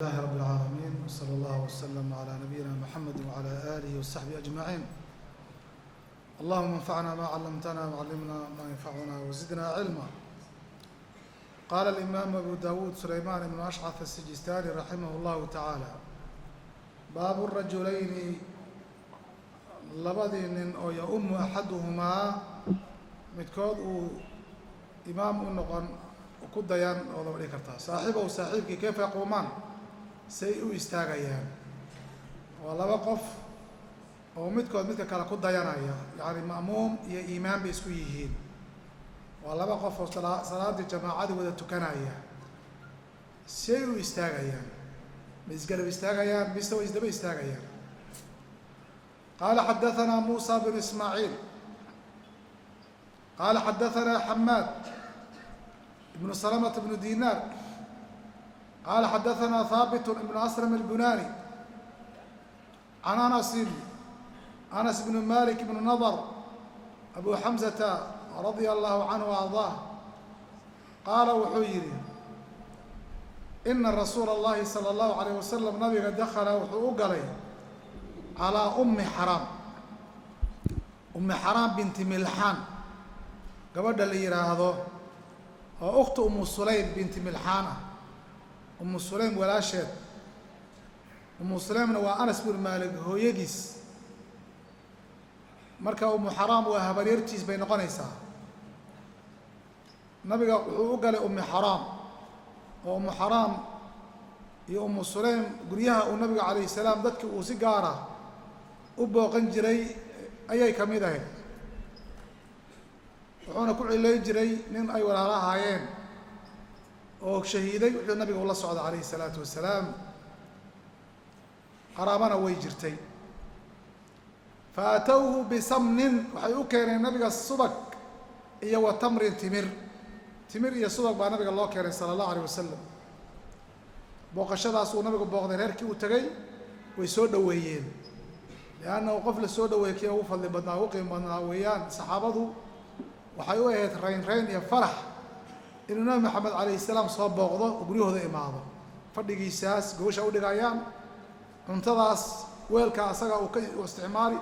لله رب العالمين، وصلى الله وسلم على نبينا محمد وعلى آله وصحبه أجمعين. اللهم انفعنا ما علمتنا وعلمنا ما ينفعنا وزدنا علما. قال الإمام أبو داود سليمان بن أشعث السجستاني رحمه الله تعالى: باب الرجلين، labadii nin oo يؤم أحدهما، midkood uu imaam u noqon, ku dayan oo laba dhigi kartaa, صاحبه, saaxiibkii, كيف يقومان, say u istaagayaan. Waa laba qof oo midkood midka kale ku dayanaya, yacni ma'muum iyo imaam bay isku yihiin. Waa laba qof oo salaaddii jamaacadii wada tukanaya. Say u istaagayaan? Ma isgarab istaagayaan mise way isdaba istaagayaan? قال حدثنا موسى بن إسماعيل قال حدثنا حماد بن سلمة بن دينار قال حدثنا ثابت بن أسلم البناني عن أنس، أنس بن مالك بن نضر أبو حمزة، رضي الله عنه وأرضاه، قال, wuxuu yidhi: إن رسول الله صلى الله عليه وسلم, nabiga, دخل, wuxuu u galay, على أم حرام, Ummi Xaraam binti Milxaan gabadha la yidhaahdo, oo ukhta Umu Sulaym binti Milxaan ah, Umu Sulaym walaasheed. Umu Sulaymna waa Anas bin Maalik hooyadiis. Marka Umu Xaraam waa habaryartiis bay noqonaysaa. Nabiga wuxuu u galay Ummi Xaraam, oo Umu Xaraam iyo Umu Sulaym guryaha uu nabiga calayhi salaam dadkii uu si gaara u booqan jiray ayay ka mid ahayd. Wuxuuna ku cilayn jiray nin ay walaalo ahaayeen oo shahiiday, wuxuu nabiga ula socda calayhi salaatu wasalaam. Qaraabana way jirtay. فأتوه بسمن, waxay u keeneen nabiga subag, iyo وتمر, timir. Timir iyo subag baa nabiga loo keenay sala allahu alayh wasalam. Booqashadaas uu nabigu booqday, reerkii uu tegey, way soo dhoweeyeen, liannahu qof la soo dhaweeyey kii ugu fadli badnaa, ugu qiimo badnaa weeyaan. Saxaabadu waxay u ahayd rayn rayn iyo farax inuu Nabi Maxamed calayhi salaam soo booqdo oo guryahooda imaado. Fadhigiisaas gogosha u dhigayaan, cuntadaas, weelka asaga uu ka u isticmaali,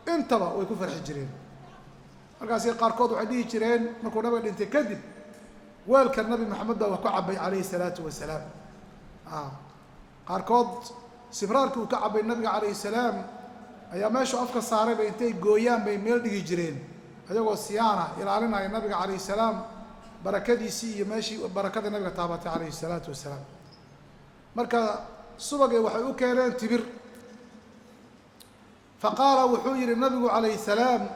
intaba way ku farxi jireen. Markaasi qaarkood waxay dhihi jireen, markuu nabiga dhintay kadib, weelka Nabi Maxamed baa wax ku cabay calayhi salaatu wasalaam. Qaarkood sibraarkii uu ka cabay nabiga calayhi salaam ayaa meeshuu afka saaray bay intay gooyaan bay meel dhigi jireen, ayagoo siyaana ilaalinaya nabiga calayhi salaam barakadiisii iyo meeshii barakada nabiga taabatay calayhi salaatu wasalaam. Marka subagay waxay u keeneen timir. فقال, wuxuu yihi nabigu calayhi salaam: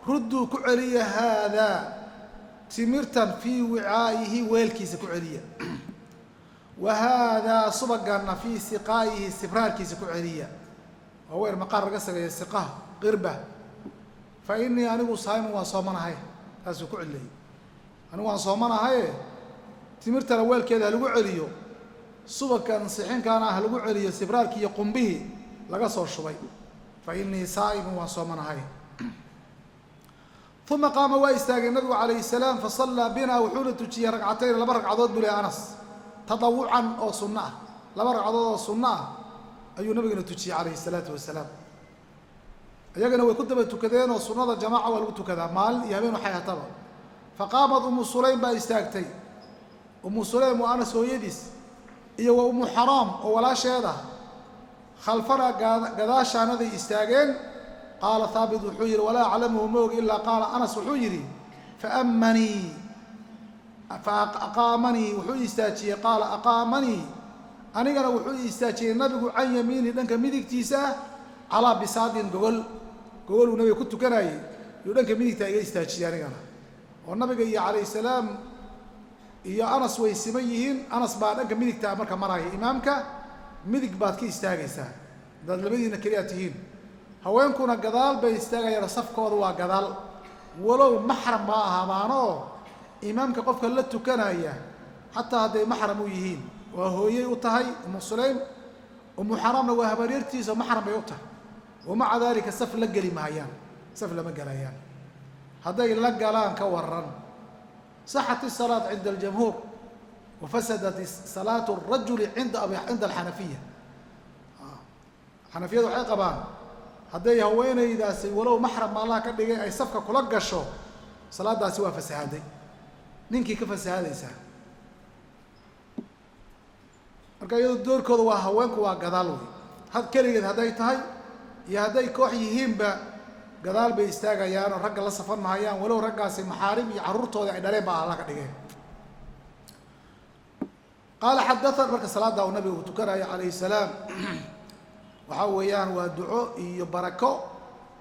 ردوا, ku celiya, هذا, timirtan, في وعائه, weelkiisa ku celiya, وهذا, subaganna, في سقائه, sibraarkiisa ku celiya. Waa weer maqaar laga sameeya, siqaha, قربة. فإني, anigu, صائم, waan soomanahay. Taasuu ku celiyey: anigu waan soomanahaye, timirtana weelkeeda ha lagu celiyo, subagan sixinkaana ha lagu celiyo sibraarkii iyo qumbihii laga soo shubay. فإني صائم, waan soomanahay. ثم قام, waa istaagay nabigu calayhi salaam, فصلى بنا, wuxuuna tujiyey ركعتين, laba ragcadood buu leh Anas, تطوعا, oo sunno ah. Laba ragcadood oo sunno ah ayuu nabiguna tujiyey calayhi salaatu wasalaam. Iyagana way ku daba tukadeen, oo sunnada jamaaca waa lagu tukadaa maalin iyo habeen waxay hataba. فقامت أم سليم baa istaagtay. Umu Sulaym waa Anas hooyadiis, iyo wa Umu Xaraam oo walaasheeda, خلفنا, gadaashaanaday istaageen. قال ثابت, wuxuu yidhi: ولا أعلمه, ma og, إلا قال, Anas wuxuu yidhi: فأمني فأقامني, wuxuu istaajiyey, قال أقامني, anigana wuxuu istaajiyey nabigu, عن يميني, dhanka midigtiisa ah, على بساط, gogol. Gogoluu nabiga ku tukanayey yuu dhanka midigta iga istaajiyey anigana. Oo nabiga iyo calayhi salaam iyo Anas way siman yihiin. Anas baa dhanka midigta marka maraya. Imaamka midig baad ka istaagaysaa haddaad labadiina keliya tihiin. Haweenkuna gadaal bay istaagayaan, safkooda waa gadaal, walow maxram baa ahaadaanoo imaamka qofka la tukanaya, xataa hadday maxram u yihiin. Waa hooyey u tahay Umu Sulaym, Umu Xaraamna waa habaryartiisa, maxram bay u tahay. ومع ذلك saf la geli maayaan, saf lama gelayaan. Hadday la galaan ka waran? صحت الصلاة عند الجمهور. Wafasadat salaatu rajuli cinda cinda alxanafiya. Xanafiyadu waxay qabaan hadday haweenaydaasi walow maxram allaha ka dhigay ay safka kula gasho, salaadaasi waa fasahaday, ninkii ka fasahadaysaa. Marka iyado doorkooda waa haweenku waa gadaal wey, had keligeed hadday tahay iyo hadday koox yihiinba gadaal bay istaagayaan oo ragga la safan mahayaan, walow raggaasi maxaarim iyo carruurtoodii ay dhaleen baa alla ka dhigeen. Qaala xadathan, marka salaadda uu nabigu tukanayo calayhi salaam waxaa weeyaan waa duco iyo barako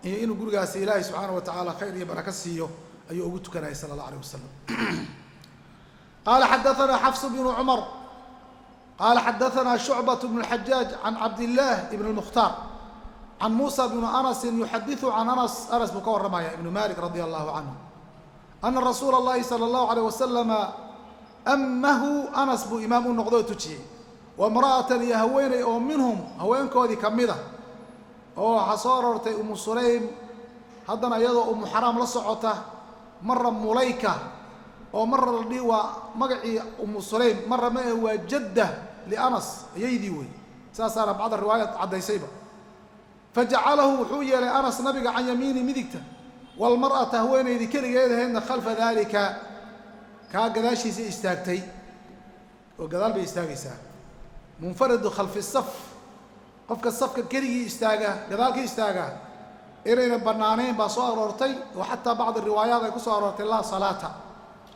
iyo inuu gurigaasi ilaahay subxaana wa tacaala khayr iyo barako siiyo ayuu ugu tukanayay sala allah alayh wasalam. Qaala xadathana Xafs bnu Cumar qaala xadathana Shucbaة bn اlxajaaj can Cabdillaah ibn اlmukhtaar can Muusa bn Anasin yuxadiثu can Anas. Anas buu ka warramaya ibnu Malik radia allahu canhu ana rasuula اllahi salى allahu alayh wasalama amahu, Anas buu imaam u noqday oo tujiyey, wa imra'atan iyo haweeney oo minhum haweenkoodii ka mid a, oo waxaa soo aroortay Umu Sulaym, haddana iyadoo Umu Xaraam la socota, marra Mulayka oo marra la dhihi waa magacii Umu Sulaym, marra ma ahe waa jadda liAnas, ayaydii wey, saasaana bacda riwaayat caddaysayba. Fajacalahu wuxuu yeelay Anas nabiga can yamiini midigta, walmar'ata haweenaydii keligeed ahaydna khalfa daalika kaa gadaashiisa istaagtay, oo gadaal bay istaagaysaa. Munfaridu khalfi saf, qofka safka keligii istaaga gadaal ka istaaga inayna bannaanayn baa soo aroortay, oo xataa bacdi riwaayaat ay ku soo aroortay laa salaata,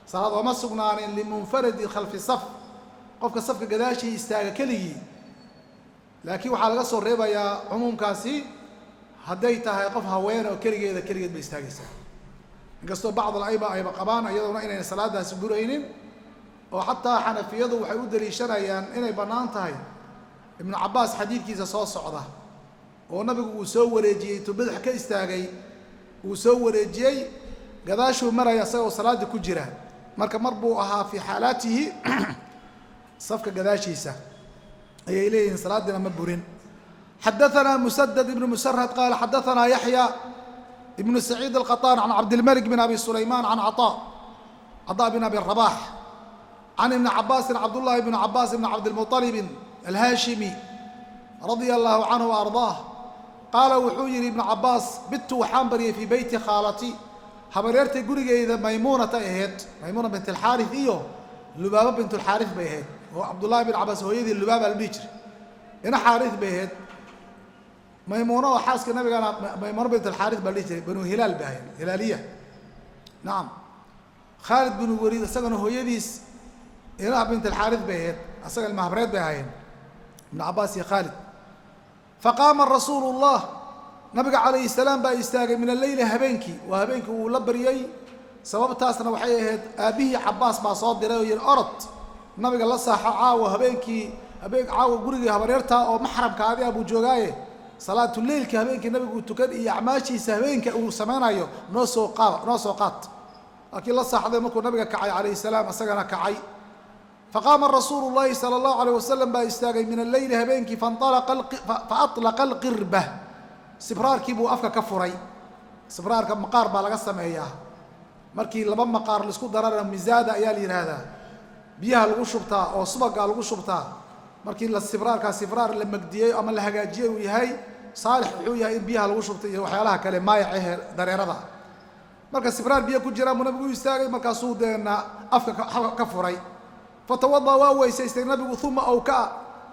salaad ooma sugnaanin limunfaridi khalfi saf, qofka safka gadaashii istaaga keligii. Laakiin waxaa laga soo reebayaa cumuumkaasi hadday tahay qof haween oo keligeeda, keligeed bay istaagaysaa, inkastoo bacd alayba ayba qabaan iyaduna inayna salaadaasi buraynin, oo xataa xanafiyadu waxay u daliishanayaan inay bannaan tahay Ibnu Cabbaas xadiidkiisa soo socda oo nabigu uu soo wareejiyey intuu badax ka istaagay uu soo wareejiyey gadaashuu maraya isagoo salaaddii ku jira. Marka mar buu ahaa fii xaalaatihi safka gadaashiisa ayay leeyihiin, salaaddiina ma burin. Xadaثna Msdد بن Msrd qala xadaثna Yaحyى بن سacيid الqطاn can Cabdilmلك بن abi سulayman can Caطاء بن abi الرabax can iبni Cabaasin, Cabdالlahi بن Cabaas بn Cabdالmuطلب alhaashimi radia allahu canhu وarضaah, qaala wuxuu yihi Ibnu Cabaas: bittu waxaan baryay fii beyti khaalati, habareertay gurigeyda Maymuunata ahayd, Maymuuna bint Alxaarif iyo Lubaaba bint Alxaarif bay ahayd, oo Cabdullahi bin Cabaas hooyadii Lubaaba la dhihi jiray, ina Xaarif bay ahayd. Maymuuno oo xaaska nabigana Maymuuna bint Alxaarif baa la dhihi jiray, Banu Hilaal bay ahayd, Hilaaliya. Nacam, Khaalid binu Waliid isagana hooyadiis ina bint Alxaarif bay ahayd, asaga ilma habreed bay ahaayeen Ibnu Cabaas iyo Khaalid. Faqaama rasuulu llah, nabiga calayhi salaam baa istaagay min alleyli habeenkii, waa habeenkii uu la baryey. Sababtaasna waxay ahayd aabbihii Cabaas baa soo diray oo yihi orod nabiga la saaxo caawa, habeenkii habeen caawa gurigii habareertaa oo maxramkaadi ah buu joogaaye, salaatuleylka habeenkii nabigu uu tukan iyo acmaashiisa habeenka uu samaynayo noo soo qaad, noo soo qaad. Laakiin la saaxday, markuu nabiga kacay calayhi salaam isagana kacay. Faqaama rasuulu llahi sala allahu alayh wasalam baa istaagay min alleyli habeenkii, faatlaqa alqirba, sibraarkii buu afka ka furay. Sibraarka maqaar baa laga sameeyaa, markii laba maqaar laisku darana misaada ayaa la yidhaahdaa, biyaha lagu shubtaa oo subagaa lagu shubtaa. Markii la sibraarkaa sibraar la magdiyey ama la hagaajiyey uu yahay saalix, wuxuu yahay in biyaha lagu shubtay iyo waxyaalaha kale maayacehe dareerada. Marka sibraar biyo ku jiraan buu nabigu u istaagay, markaasuu deena afka ka furay. Fatawada, waa weysaystay nabigu, uma awkaa,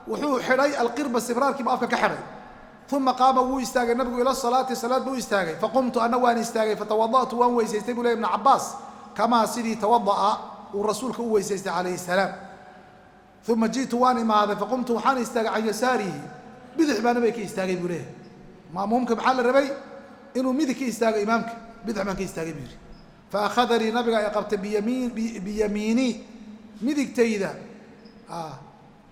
wuxuu xidhay alqirba, sibraarkiibu afka ka xidhay. Uma qaama, wuu istaagay nabigu ila salaati, salaad buu istaagay. Faqumtu, ana waan istaagay, fatawadaأtu, waan weysaystay buu ley Ibn Cabaas, kamaa sidii tawada'a uu rasuulka u weysaystay calayhi salaam. Uma ji'tu, waan imaaday, faqumtu, waxaan istaagay can yasaarihi, bidix baa nabiga ka istaagay buu leeyahay. Ma'muumka maxaa la rabay? Inuu midig ka istaago imaamka, bidix baan ka istaagay buu yidhi. Faakhadanii, nabiga ay qabtay biyamiin biyamiini, midigtayda.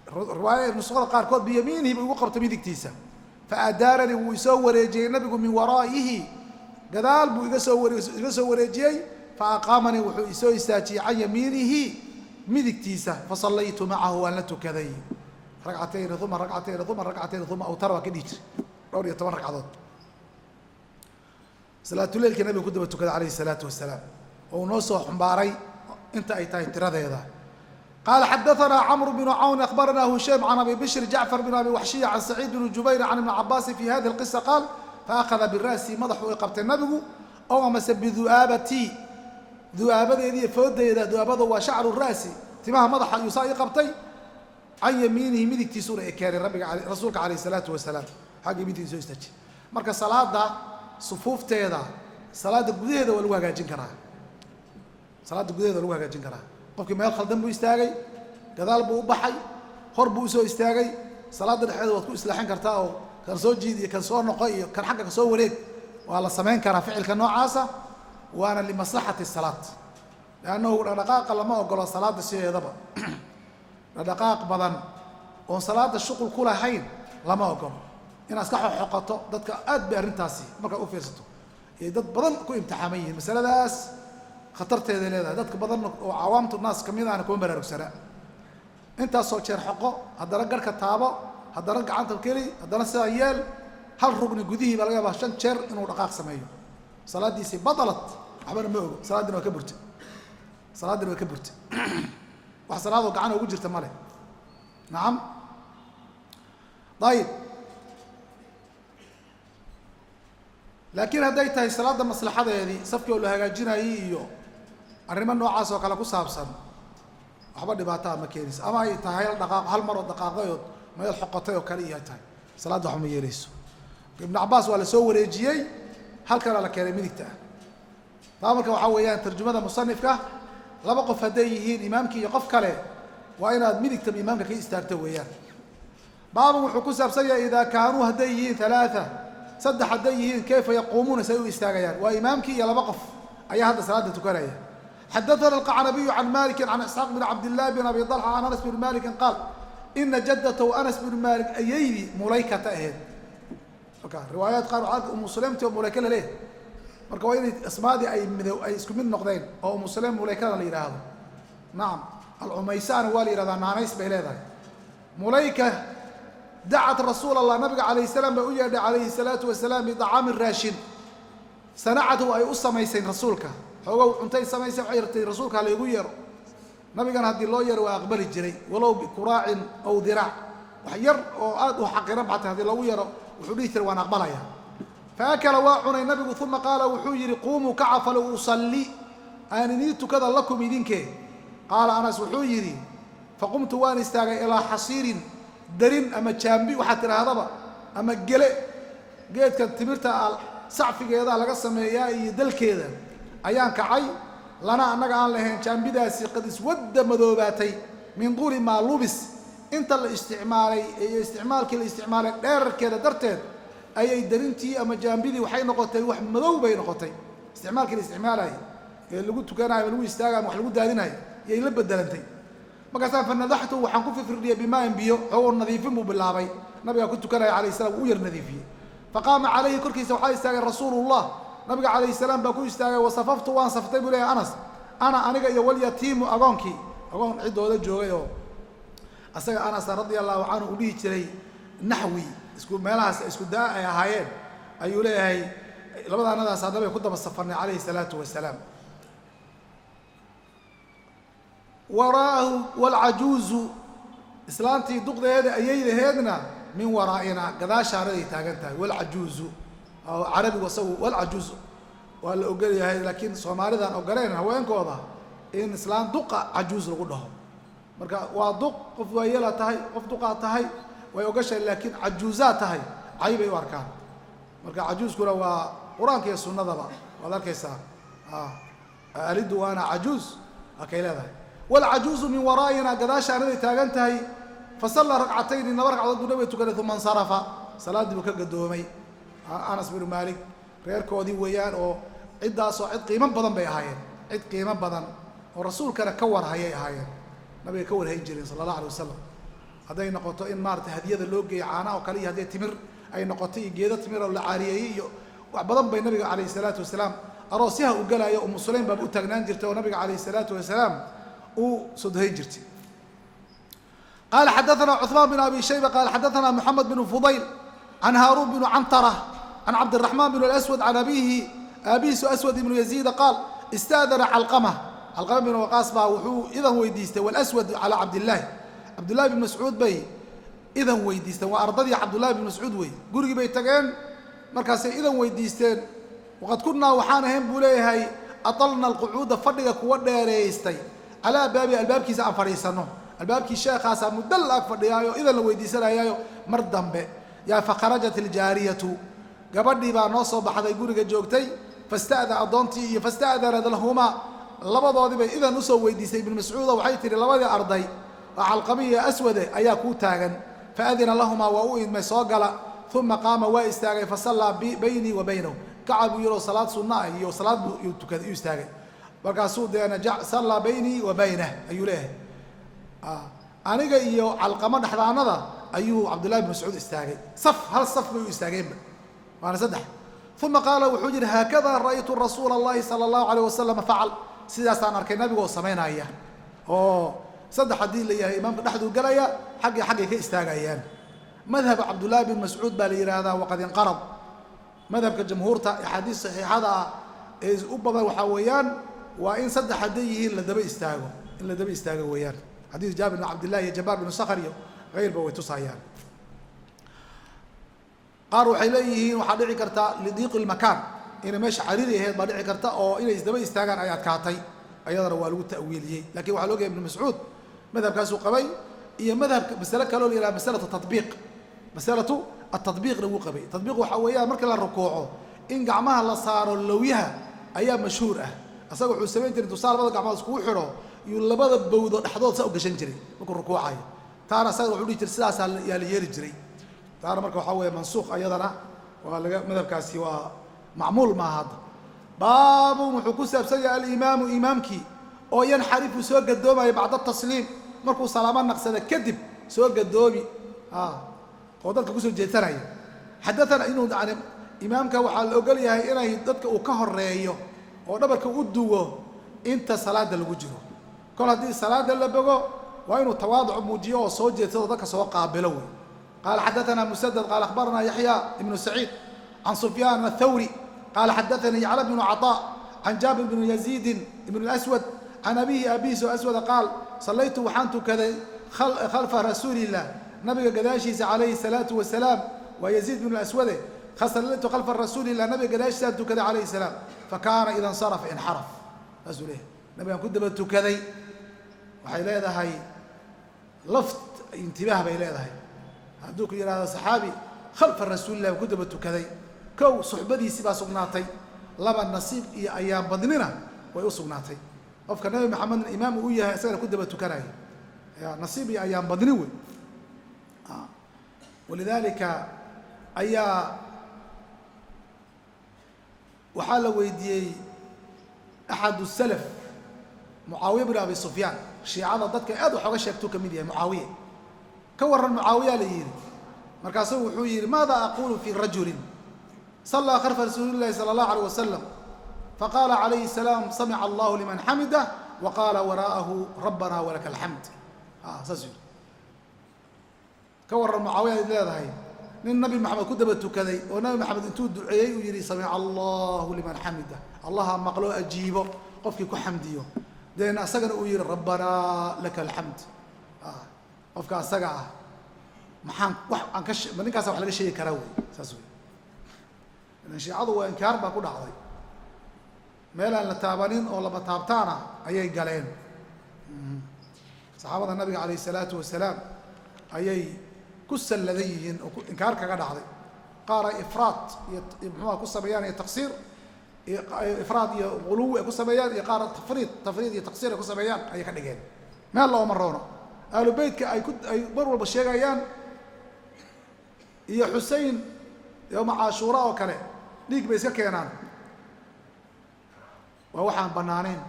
Riwaaya nusqada qaarkood biyamiinihi buu igu qabtay midigtiisa. Faadaaranii, wuu isoo wareejiyey nabigu, min waraa'ihi, gadaal buu iga soo iga soo wareejiyey. Faaqaamanii, wuxuu isoo istaajiyey can yamiinihi, midigtiisa. Fasallaytu macahu, waan la tukaday ragcatayni uma ragcatayni uma ragcatayni uma awtara baa ka dhihi jiray, dhowr iyo toban ragcadood salaatuleylkii nabiga ku daba tukaday calayhi salaatu wasalaam, oo uu noo soo xumbaaray inta ay tahay tiradeeda. Qaala xadaanaa Camr bnu Cawn, akhbaranaa Hushaym can Abi Bishr Jacfar bn Abi Waxshiya can Saciid bn Jubayr can Ibni Cabaasin fi hadihi alqisa qaal: faأkhada bira'si, madaxu i qabtay nabigu, ow amase bidu'aabati, du'aabadeediiyo foodeeda. Du'aabada waa shacru ra'si, timaha madaxa ayuu saa ii qabtay. Can yamiinihi, midigtiisuuna i keenay rabbiga, rasuulka calayh isalaatu wasalaam xaggii midigtiisa soo istaajiyay. Marka salaada sufuufteeda, salaada gudaheeda waa lagu hagaajin karaa, salaadda gudaheeda waa lagu hagaajin karaa. Qofkii meel khaldan buu istaagay, gadaal buu u baxay, hor buu usoo istaagay, salaadda dhexdeeda waad ku islaaxin kartaa oo kan soo jiid iyo kan soo noqo iyo kan xagga ka soo wareeg waa la samayn karaa. Ficilka noocaasa waana limaslaxati salaat, liannahu dhaqdhaqaaqa lama ogolo salaadda sideedaba. Dhaqdhaqaaq badan oon salaadda shuqul ku lahayn lama ogolo, inaad iska xoqoqoto. Dadka aad bay arrintaasi markaad u fiirsato ayay dad badan ku imtixaaman yihiin. Masaladaas khatarteeday leedahay, dadka badan oo cawaamtu naas kamid ahna kuma baraarugsanaa. Intaasoo jeer xoqo, haddana garhka taabo, haddana gacanta keli, haddana sidaa yeel. Hal rugni gudihii baa laga yaabaa shan jeer inuu dhaqaaq sameeyo. Salaaddiisii batalat, waxbana ma ogo. Salaaddina waa ka burtay, salaaddina waa ka burtay. Wax salaadoo gacana ugu jirta ma leh. Nacam, ayib. Laakiin hadday tahay salaadda maslaxadeedii, safkii oo la hagaajinayay iyo arrimo noocaas oo kale ku saabsan, waxba dhibaataa ma keenayso. Ama ay tahay hal dhaqaaq, hal maroo dhaqaaqday ood meel xoqotay oo kale iyo ay tahay, salaadda waxba ma yeelayso. Ibnu Cabaas waa la soo wareejiyey, halkanaa la keenay midigta ah. Taa marka waxaa weeyaan tarjumada musanifka, laba qof hadday yihiin, imaamkii iyo qof kale, waa inaad midigta imaamka ka istaagto weeyaan. Baabun wuxuu ku saabsan yahay idaa kaanuu, hadday yihiin, alaaa, saddex hadday yihiin, kayfa yaquumuuna, say u istaagayaan. Waa imaamkii iyo laba qof ayaa hadda salaada tukanaya. Xadaana alqacnabiyu can maliki can Isxaaq bn Cabdillahi bn Abi Alxa can Anas bn Malikin qaal ina jaddatahu, Anas bnu Malik ayaydi, Mulaykata ahayd. Marka riwaayaat qaar waxaa Umu Sulaymti oo Mulayka laleeyahay. Marka waa inay asmaadii ay mido ay isku mid noqdeen oo Umu Sulaym Mulaykada la yidhaahdo. Nacam, Alcumaysaana waa la yidhahdaa, naanays bay leedahay. Mulayka dacat rasuul Allah, nabiga calayh salaam bay u yeedhay calayhi salaatu wasalaam, bidacaami, raashin, sanacatu, ay u samaysay rasuulka. Xoogow cuntay samaysay, waxay ratay rasuulka halaygu yeero. Nabigana haddii loo yeero waa aqbali jiray, walow bikuraacin aw diraac, wax yar oo aad u xaqiran xataa haddii loogu yeero wuxuu dhihi jiray waan aqbalaya. Fa akala, waa cunay nabigu. Uma qaala, wuxuu yidhi: quumuu, kaca, fala usalli, aan inii tukada, lakum, idinkee. Qaala Anas, wuxuu yidhi: faqumtu, waan istaagay, ilaa xasiirin, darin ama jaambi waxaad tidhaahdaba, ama gele, geedka timirta sacfigeeda laga sameeyaa iyo dalkeeda ayaan kacay. Lana, annaga aan lahayn, jaambidaasi qad iswadda, madoobaatay, min duuli maa lubis, inta la isticmaalay iyo isticmaalkii la isticmaalay dheerarkeeda darteed ayay darintii ama jaambidii waxay noqotay wax madow bay noqotay. Isticmaalkii la isticmaalayay ee lagu tukanayo ama lagu istaagayo ama wax lagu daadinayo yay la bedelantay. Markaasaa fanadaxtu, waxaan ku firfirdhiyay, bimaain, biyo. Xoogo nadiifin buu bilaabay. Nabigaa ku tukanaya calayh salam, uu yar nadiifiyey. Faqaama calayhi, korkiisa waxaa istaagay rasuulullah, nabiga calayhi salaam baa ku istaagay. Wasafaftu, waan saftay buu leeyahy Anas, ana, aniga iyo walyatiimu, agoonkii, agoon ciddooda joogay oo asaga Anasa radia allahu canhu uu dhihi jiray naxwi, isku meelahaas isku daa ay ahaayeen ayuu leeyahay. Labada anadaas nabiga ku daba safarnay calayhi salaatu wasalaam. Waraa'ahu waalcajuuzu, islaantii duqdeeda ayaydaheedna, min waraa'ina, gadaashaanaday taagan tahay. Walcajuuzu carabigu isagu walcajuuzu waa la ogol yahay, laakiin soomaalidan ogoleen haweenkooda in islaan duqa cajuuz lagu dhaho. Marka waa duq, qof waayeelaa tahay, qof duqaa tahay way ogashahay, laakiin cajuuzaa tahay cay bay u arkaan. Marka cajuuzkuna waa qur-aanka iyo sunnadaba waad arkaysaa, alidu waana cajuuz akay leedahay. Waalcajuuzu min waraa'ina, gadaashaanaday taagan tahay. Fasallaa ragcatayni, laba ragcadood buu nabiga tukaday. Uma insarafa, salaaddii buu ka gadoomay. Anas binu Maalik reerkoodii weeyaan oo ciddaasoo cid qiimo badan bay ahaayeen, cid qiimo badan oo rasuulkana ka warhayay ahaayeen, nabiga ka warhayn jireen sala allah alay wasalam. Hadday noqoto in maarata hadiyada loo geeyo caanaha oo kale, iyo hadday timir ay noqoto iyo geedo timir oo la caariyeeyey iyo wax badan bay nabiga calayhi salaatu wasalaam aroosyaha u galaayo. Umu Sulaym baaba u taagnaan jirtay oo nabiga calayhi salaatu wasalaam uu sodhayn jirtay. Qala xadaثna cثmaan بن abi shayba qala xadaثna mحamed بن fudayl can haaruun بن cantرة can cabdالرaحman بن الأswad can abihi, aabihiisu Aswad ibnu Yaziida, qaal istaadana Calqama. Calqama bin Waqaas baa wuxuu idan weydiistay, walaswad calaa Cabdillaahi, Cabdullahi bin Mascuud bay idan weydiisteen. Waa ardadii Cabdullahi bin Mascuud wey. Gurigii bay tageen, markaasay idan weydiisteen. Waqad kunnaa, waxaan ahayn buu leeyahay, atalna alqucuuda, fadhiga kuwa dheereystay, calaa baabi, albaabkiisa aan fadhiisanno. Albaabkii sheekhaasaa muddo la ag fadhiyaayo, idan la weydiisanayaayo. Mar dambe yaa fakharajat iljaariyatu, gabadhii baa noo soo baxday guriga joogtay. Fasta'da addoontii iyo fasta'danad lahumaa, labadoodii bay idan usoo weydiisay Ibnu Mascuudo. Waxay tihi, labadii arday oo Calqami iyo Aswade ayaa kuu taagan. Faadina lahumaa, waa u idmay, soo gala. Uma qaama, waa istaagay. Fasallaa baynii wa baynahu, kaca buu yidhoo salaad sunna ah iyo salaad buu tukaday, iyuu istaagay. Markaasuu deena sallaa baynii wa baynah ayuu leeyahay, aniga iyo Calqamo dhexdaanada ayuu Cabdullahi bin Mascuud istaagay. Saf, hal saf bay u istaageenba, waana saddex. Uma qaala, wuxuu yidhi, haakada ra'aytu rasuula allahi sala allahu alayh wasalam facal, sidaasaan arkay nabigoo samaynaya. Oo saddex haddii la yahay, imaamka dhexduu galaya, xaggii xaggay ka istaagayaan. Madhab Cabdullaahi bin Mascuud baa la yidhaahdaa, waqad inqarad. Madhabka jamhuurta, axaadiis saxiixada ah ee u badan waxaa weeyaan waa in saddex hadday yihiin la daba istaago, in la daba istaago weeyaan. Xadiis Jaabir bin Cabdillahi iyo Jabaar binu Sakhr iyo hayrba way tusayaan. Qaar waxay leeyihiin waxaa dhici karta lidiiqi lmakaan, inay meesha cariiri ahayd baa dhici karta oo inay isdaba istaagaan ay adkaatay. Ayadana waa lagu ta'wiiliyey, lakin waxaa la ogaya Ibnu Mascuud madhabkaasuu qabay iyo madhabka masale kaloo la yidhaha masalatu tatbiiq. Masalatu atadbiiqna wuu qabay. Tadbiiq waxaa weeyaan marka la rukuuco in gacmaha la saaro lowyaha ayaa mashhuur ah. Asaga wuxuu samayn jiray, tusaa labada gacmood iskugu xidho yuu labada bowdo dhexdood saa u gashan jiray markuu rukuucayo. Taana asaga wuxuu dhihi jiray sidaasaa yaa la yeeli jiray. Taana marka waxaa weeye mansuuq, ayadana waa laga madhabkaasi waa macmuul maaha hadda. Baabun wuxuu ku saabsan yahay alimaamu, imaamkii oo yanxarifu, soo gadoomaya, bacda tasliim, markuu salaamo naqsada kadib soo gadoomi oo dadka kusoo jeedsanaya. Xadaana inuu yani imaamka waxaa la ogol yahay inay dadka uu ka horeeyo oo dhabarka u duwo inta salaada lagu jiro. Kol haddii salaada la bogo, waa inuu tawaaduc muujiyo oo soo jeedsado, dadka soo qaabilo wey. Qaala xadaana Musadad, qaala akhbarana Yaxya ibnu Saciid can Sufyaan athawri, qaala xadaanii Yacla bnu Caطaa can Jaabir bni Yaziidin ibn اlaswad can abihi, aabihiis oo Aswada, qaal sallaytu, waxaan tukaday, khalfa rasuuli illah, nabiga gadaashiisa, calayhi الsalaatu wasalaam. Waa Yaziid bnu Aswade. Sallaytu khalfa rasuuli illah, nabiga gadaashiisaan tukaday calayhi salaam. Fakaana ida insarafa inxaraf, saasuu leeyahay. Nabigaan ku daba tukaday. Waxay leedahay laft intibaah bay leedahay hadduu ku yidhahdo saxaabi khalfa rasuulilah ku daba tukaday. Kow, suxbadiisii baa sugnaatay. Laba, nasiib iyo ayaan badnina way u sugnaatay. Qofka Nabi Maxamedna imaam uu u yahay, isagana ku daba tukanaya, ya nasiib iyo ayaan badni wey. Walidaalika ayaa waxaa la weydiiyey axad salaf, Mucaawiya bn Abi Sufyaan. Shiicada dadka aad wax oga sheegtuu ka mid yahay Mucaawiye. Ka warran Mucaawiyaa, la yidhi. Markaasuu wuxuu yidhi, maada aqulu fi rajulin sallaa khalfa rasuuli llahi sala allahu alayh wasalam, faqaala calayhi salaam samica allahu liman xamidah, wa qaala waraa'ahu rabbana walaka alxamd. Saasuu yidhi. Ka warran Mucaawiya ad leedahay nin Nabi Maxamed ku daba tukaday oo Nabi Maxamed intuu duceeyey uu yidhi samica allahu liman xamidah, Allaha maqloo ajiibo qofkii ku xamdiyo, deena asagana uu yihi rabbanaa laka alxamd. Qofka asaga ah maxaan wax aan ka ma ninkaasa wax laga sheegi karaa wey? Saas wey. Ilan shiicadu waa inkaar baa ku dhacday, meel aan la taabanin oo lama taabtaana ayay galeen. Saxaabada nabiga calayh isalaatu wasalaam ayay ku salladan yihiin oo inkaar kaga dhacday. Qaar ay ifraad iyo muxuuha ku sameeyaan iyo taqsiir, iyo ifraad iyo guluwi ay ku sameeyaan, iyo qaar tafriid iyo taqsiir ay ku sameeyaan ayay ka dhigeen. Meel looma roono. Ahlu beytka ay ku ay mar walba sheegayaan iyo Xusein yowma Caashuura oo kale dhiig bay iska keenaan. Waa waxaan bannaanayn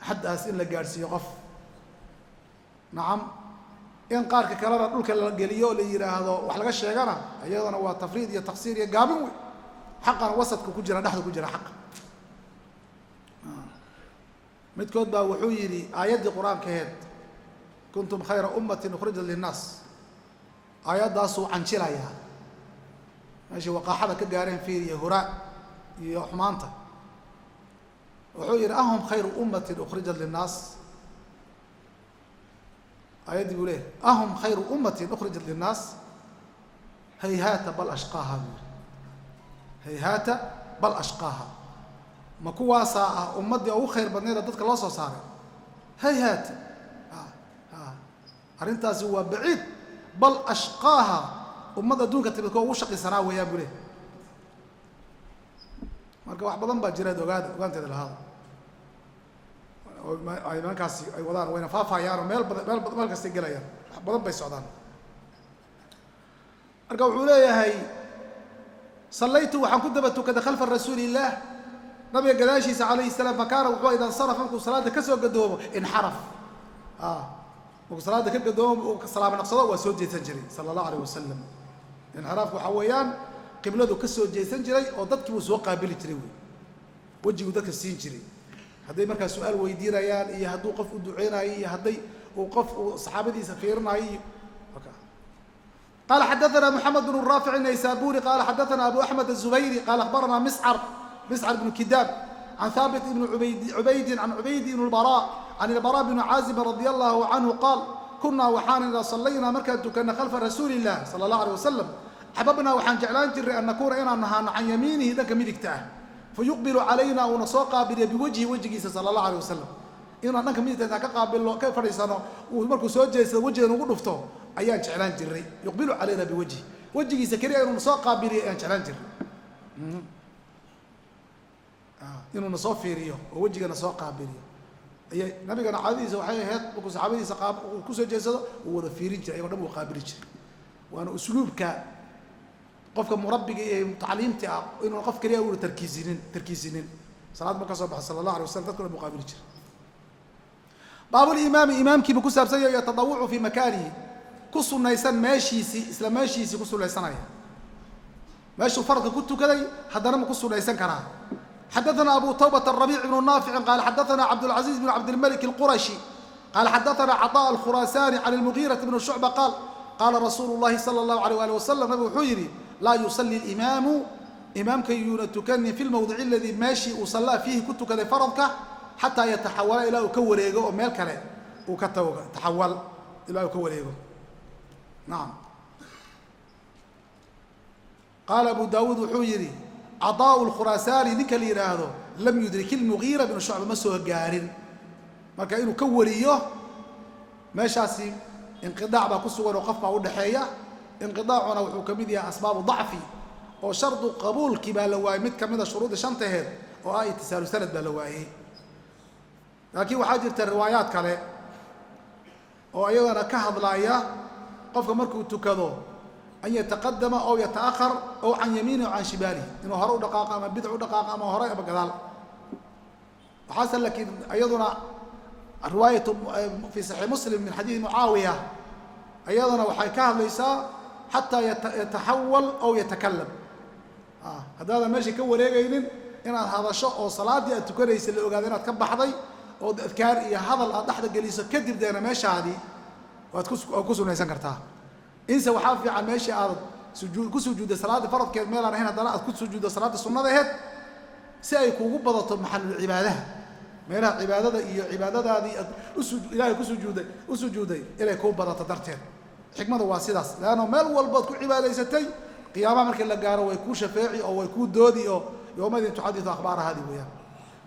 xaddaas in la gaadhsiiyo qof. Nacam, in qaarka kalena dhulka la geliyo oo la yidhaahdo wax laga sheegana, iyadana waa tafriid iyo taqsiir iyo gaabin wey. Xaqana wasadka ku jira, dhexda ku jira xaqa. Midkood baa wuxuu yidhi aayaddii qur-aankaheed kuntum khayra ummatin ukhrijat linnaas, aayaddaasuu canjilayaa. Meeshay waqaaxada ka gaareen fiir iyo huraa iyo xumaanta. Wuxuu yidhi ahum khayru ummatin ukhrijat linnaas. Aayaddii buu leeyahy ahum khayru ummatin ukhrijat linnaas, hayhaata bal ashqaaha buu yihi, hayhaata bal ashqaaha. Ma kuwaasaa ah ummaddii ugu khayr badnayda dadka loo soo saaray? Hayhaata, arrintaasi waa baciid. Bal ashqaaha, ummad adduunka timid kuwa ugu shaqisanaa weeyaan buu leeyahy. Marka wax badan baa jiraad ogaada, ogaanteeda lahaada ay nimankaasi ay wadaan, wayna faafayaan oo meel badan meel meel kastay gelayaan, wax badan bay socdaan. Marka wuxuu leeyahay sallaytu waxaan ku daba tukaday khalfa rasuuli illaah, nabiga gadaashiisa calayhi salaam. Fa kaana wuxuu ida insaraf, markuu salaada ka soo gadoomo, inxaraf, markuu salaada ka gadoomo uu salaamo naqsado waa soo jeedsan jiray sala allahu alayh wasalam. Inxiraafku waxaa weeyaan qibladu ka soo jeedsan jiray oo dadkii buu soo qaabili jiray, wey wejiguu dadka siin jiray. Hadday markaa su-aal weydiinayaan iyo hadduu qof u duceynayo iyo hadday uu qof uu saxaabadiisa fiirinayo iyo. Qala xadaثna mحamed بن raafic الnaysaburi qala xadaثna abu axmed الزubayri qala akhbarana miscar bnu kidaab can haabit ibn cubaydin can cubayd ibn اlbarا can ilbarا bn caazib radi allahu canhu qaal kunaa waxaan idaa sallaynaa markaan tukanna khalfa rasuuli illah sala allah alيh wasalam, axbabnaa waxaan jeclaan jirnay an nakuuna inaan nahaano can yamiinihi, dhanka midigta ah, fayuqbilu calayna uuna soo qaabiliya biwajhi, wejigiisa, sala allah alيh wasalam. Inaan dhanka midigta intaan ka qaabilno ka fadhiisano, uu markuu soo jeedsado wejiga nugu dhufto ayaan jeclaan jirnay. Yuqbilu calayna biwajhi, wejigiisa keliya inuuna soo qaabiliyo ayaan jeclaan jirnay, inuuna soo fiiriyo oo wejigana soo qaabiliyo ayay. Nabigana caadadiisa waxay ahayd markuu saxaabadiisa uu kusoo jeedsado uu wada fiirin jiray, ayagoo dhan uu qaabili jiray. Waana usluubka qofka murabbiga iyo mutacaliimta ah, inuuna qof keliya uuna tarkiisinin. Salaad ma ka soo baxo sala allah alay waslam, dadka dhan buu qaabili jiray. Baabulimaami, imaamkiibu ku saabsan yahay, yatadawucu fii makaanihi, ku sunaysan meeshiisii, isla meeshiisii ku sunaysanaya, meeshuu faradka ku tukaday haddana ma ku sunaysan karaa? Xadaثna abu tawbة الربيع بن ناafiع qال xadaثna cabdالعaزيز بن cabdالmلك الquraشhi qال xadaثna cطاء الkhurasani عن المغيرة بن شhuعبة qaal qaala rasuulu الlahi slى الlahu عalيه alي wasalam, nabig wuxuu yidhi laa yusali الإimaamu, imaamka yuuna tukanin, fi lmowdici aladii, meeshii uu sallaa fiihi ku tukaday faradka, xataa yataxawala, ilaa uu ka wareego oo meel kale uu ka tago, taxawal ilaa uu ka wareego. Nacam. Qaala abu daawuud wuxuu yidhi cadaa'u lkhuraasaani ninka la yidhaahdo lam yudrik ilmugiira bnu shucba, ma soo gaarin, marka inuu ka wariyo meeshaasi inqidaac baa ku sugan oo qof baa udhaxeeya. Inqidaacuna wuxuu ka mid yahay asbaabu dacfi, oo shardu qabuulkii baa la waayey, mid kamida shuruudii shantaheed oo ah itisaalu sanad baa la waayey. Laakiin waxaa jirta riwaayaad kale oo iyadana ka hadlaaya qofka markuu tukado an yataqadama ow yata'ahar ow can yamiini o can shimaalihi, inuu hore u dhaqaaqo ama bidc u dhaqaaqo ama hore ama gadaal. Waxaase laakiin iyaduna riwaayatu fi saxiix Muslim min xadiidi Mucaawiya iyaduna waxay ka hadlaysaa xataa yataxawal ow yatakalam. Haddaadan meesha ka wareegaynin inaad hadasho oo salaaddii aad tukanaysa la ogaado inaad ka baxday ood adkaar iyo hadal aad dhexda geliso, kadib deena meeshaadii waad ku sunaysan kartaa. Inse waxaa fiican meeshii aad sujuu ku sujuudday salaaddii faradkeed meelaan ahayn haddana aad ku sujuuddo salaadda sunnadaheed, si ay kuugu badato maxalul cibaadaha, meelaha cibaadada iyo cibaadadaadii aad ilaahay ku sujuuday u sujuuday inay kuu badato darteed. Xikmada waa sidaas, leanno meel walbood ku cibaadaysatay qiyaamaha markii la gaaro way kuu shafeeci oo way kuu doodi oo yowmaidin tuxaditu akhbaarahaadi weeyaan,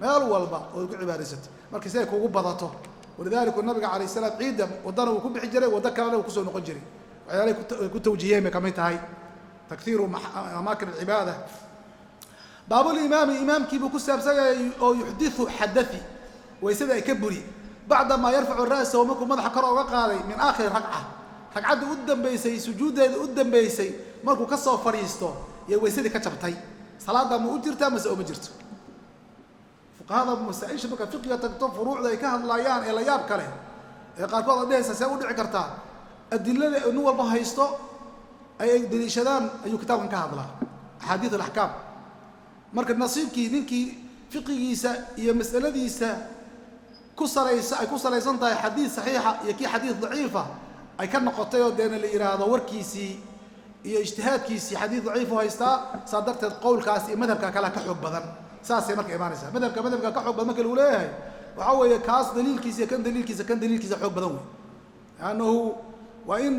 meel walba ood ku cibaadaysatay marka si ay kuugu badato. Walidaalika nabiga calayh salaam ciidda waddana wuu ku bixi jiray, waddo kalena wuu kusoo noqon jiray. Waxyaalay ku tawjiiheen bay kamid tahay takhiiru amaakin alcibaada. Baabulimaami, imaamkiibuu ku saabsan yahay oo yuxdiu xadai, waysada ay ka buri, bacda maa yarfacu ra'sahu, markuu madaxa kor oga qaaday, min aakhiri ragca, ragcadda u dambaysay, sujuuddeeda u dambaysay markuu ka soo fadhiisto iyo waysadii ka jabtay, salaadda ma u jirtaa mase uma jirto? Fuqahada masaa-isha markaad fiqiga tagto furuucda ay ka hadlaayaan ee la yaab kale ee qaarkood aad dhehaysa see u dhici kartaa, adilada nin walba haysto ay daliishadaan ayuu kitaabkan ka hadlaa, axaadiid alaxkaam. Marka nasiibkii ninkii fiqigiisa iyo masaladiisa ku salaysa ay ku salaysan tahay xadiid saxiixa iyo kii xadiid daciifa ay ka noqotay oo deena la yidhaahdo warkiisii iyo ijtihaadkiisii xadiid daciifu haystaa, saa darteed qowlkaas iyo madhabka kalea ka xoog badan. Saasay marka imaanaysaa. Madhabka madhabka ka xoog badan marka lagu leeyahay waxaa weeye kaas daliilkiisa iyo kan daliilkiisa, kan daliilkiisa xoog badan wey, liannahu waa in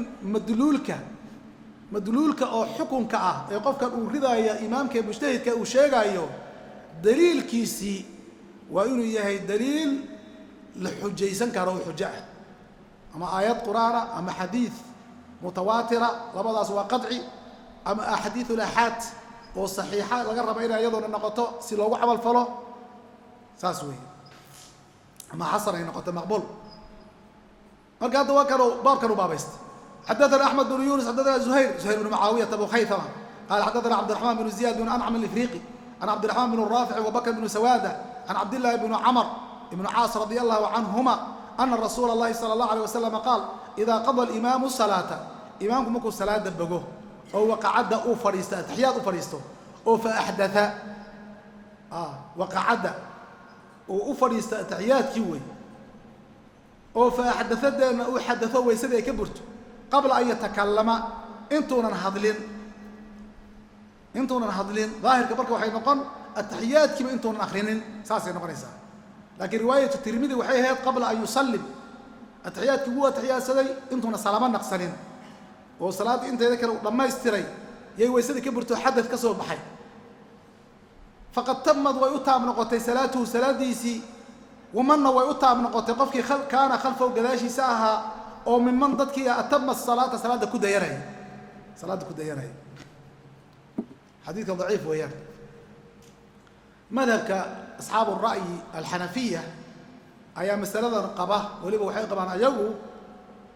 madluulka oo xukunka ah ee qofkan uu ridaaya imaamka ee mujtahidka uu sheegaayo daliilkiisii waa inuu yahay daliil la xujaysan karo oo xujo ah, ama aayad qur'aana ama xadiid mutawaatira, labadaas waa qaطci, ama axaadiiث alaxaad oo saxiixa laga raba inay iyadoona noqoto si loogu camal falo, saas weeye, ama xasan ay noqoto maqbuul. Marka hadda waa kanu baabkanu baabaysta. Xadaثana أحmed بن yuنس, xadaثana زhayr, زhayr بن معaawiyata abu khaytama, qala xadaثana cabdiرaحman بن زiyad بن أncm الإfriqi can cabdiرaحman بن raafic وbakr بن sawada can cabdillahi بn cmr ibn caas radi allahu canhuma ana rasuula اllahi salى اllah alيه wasalam qaal: ida qada alimaamu salaata, imaamku markuu salaada bogo oo waqacadda uu fadhiisto, ataxiyaad u fadhiisto, oo faaxdaa waqacadda uu u fadhiisto ataxiyaadkii wey, oo fa axdathadeena uu xadao waysadii ay ka burto, qabla an yatakallama, intuunan hadlin, intuunan hadlin. Daahirka marka waxay noqon ataxiyaadkiiba intuunan akrinin, saasay noqonaysaa. Laakiin riwaayatu Tirmidi waxay ahayd qabla an yusallim, atixiyaadkii wuu atixiyaadsaday intuuna salaamo naqsanin oo salaaddii inteeda kale uu dhammaystiray yay waysadii ka burto, xadad ka soo baxay. Faqad tamad, way u taab noqotay, salaatuhu, salaadiisii. Wamanna way u taab noqotay qofkii kaana khalfahu, gadaashiisa ahaa, oo miman dadkii atama salaata, salaadda ku dayanaya, salaadda ku dayanaya. Xadiidkan daciif weeyaan. Madhabka asxaabu ra'yi alxanafiya ayaa masaladan qaba. Weliba waxay qabaan ayagu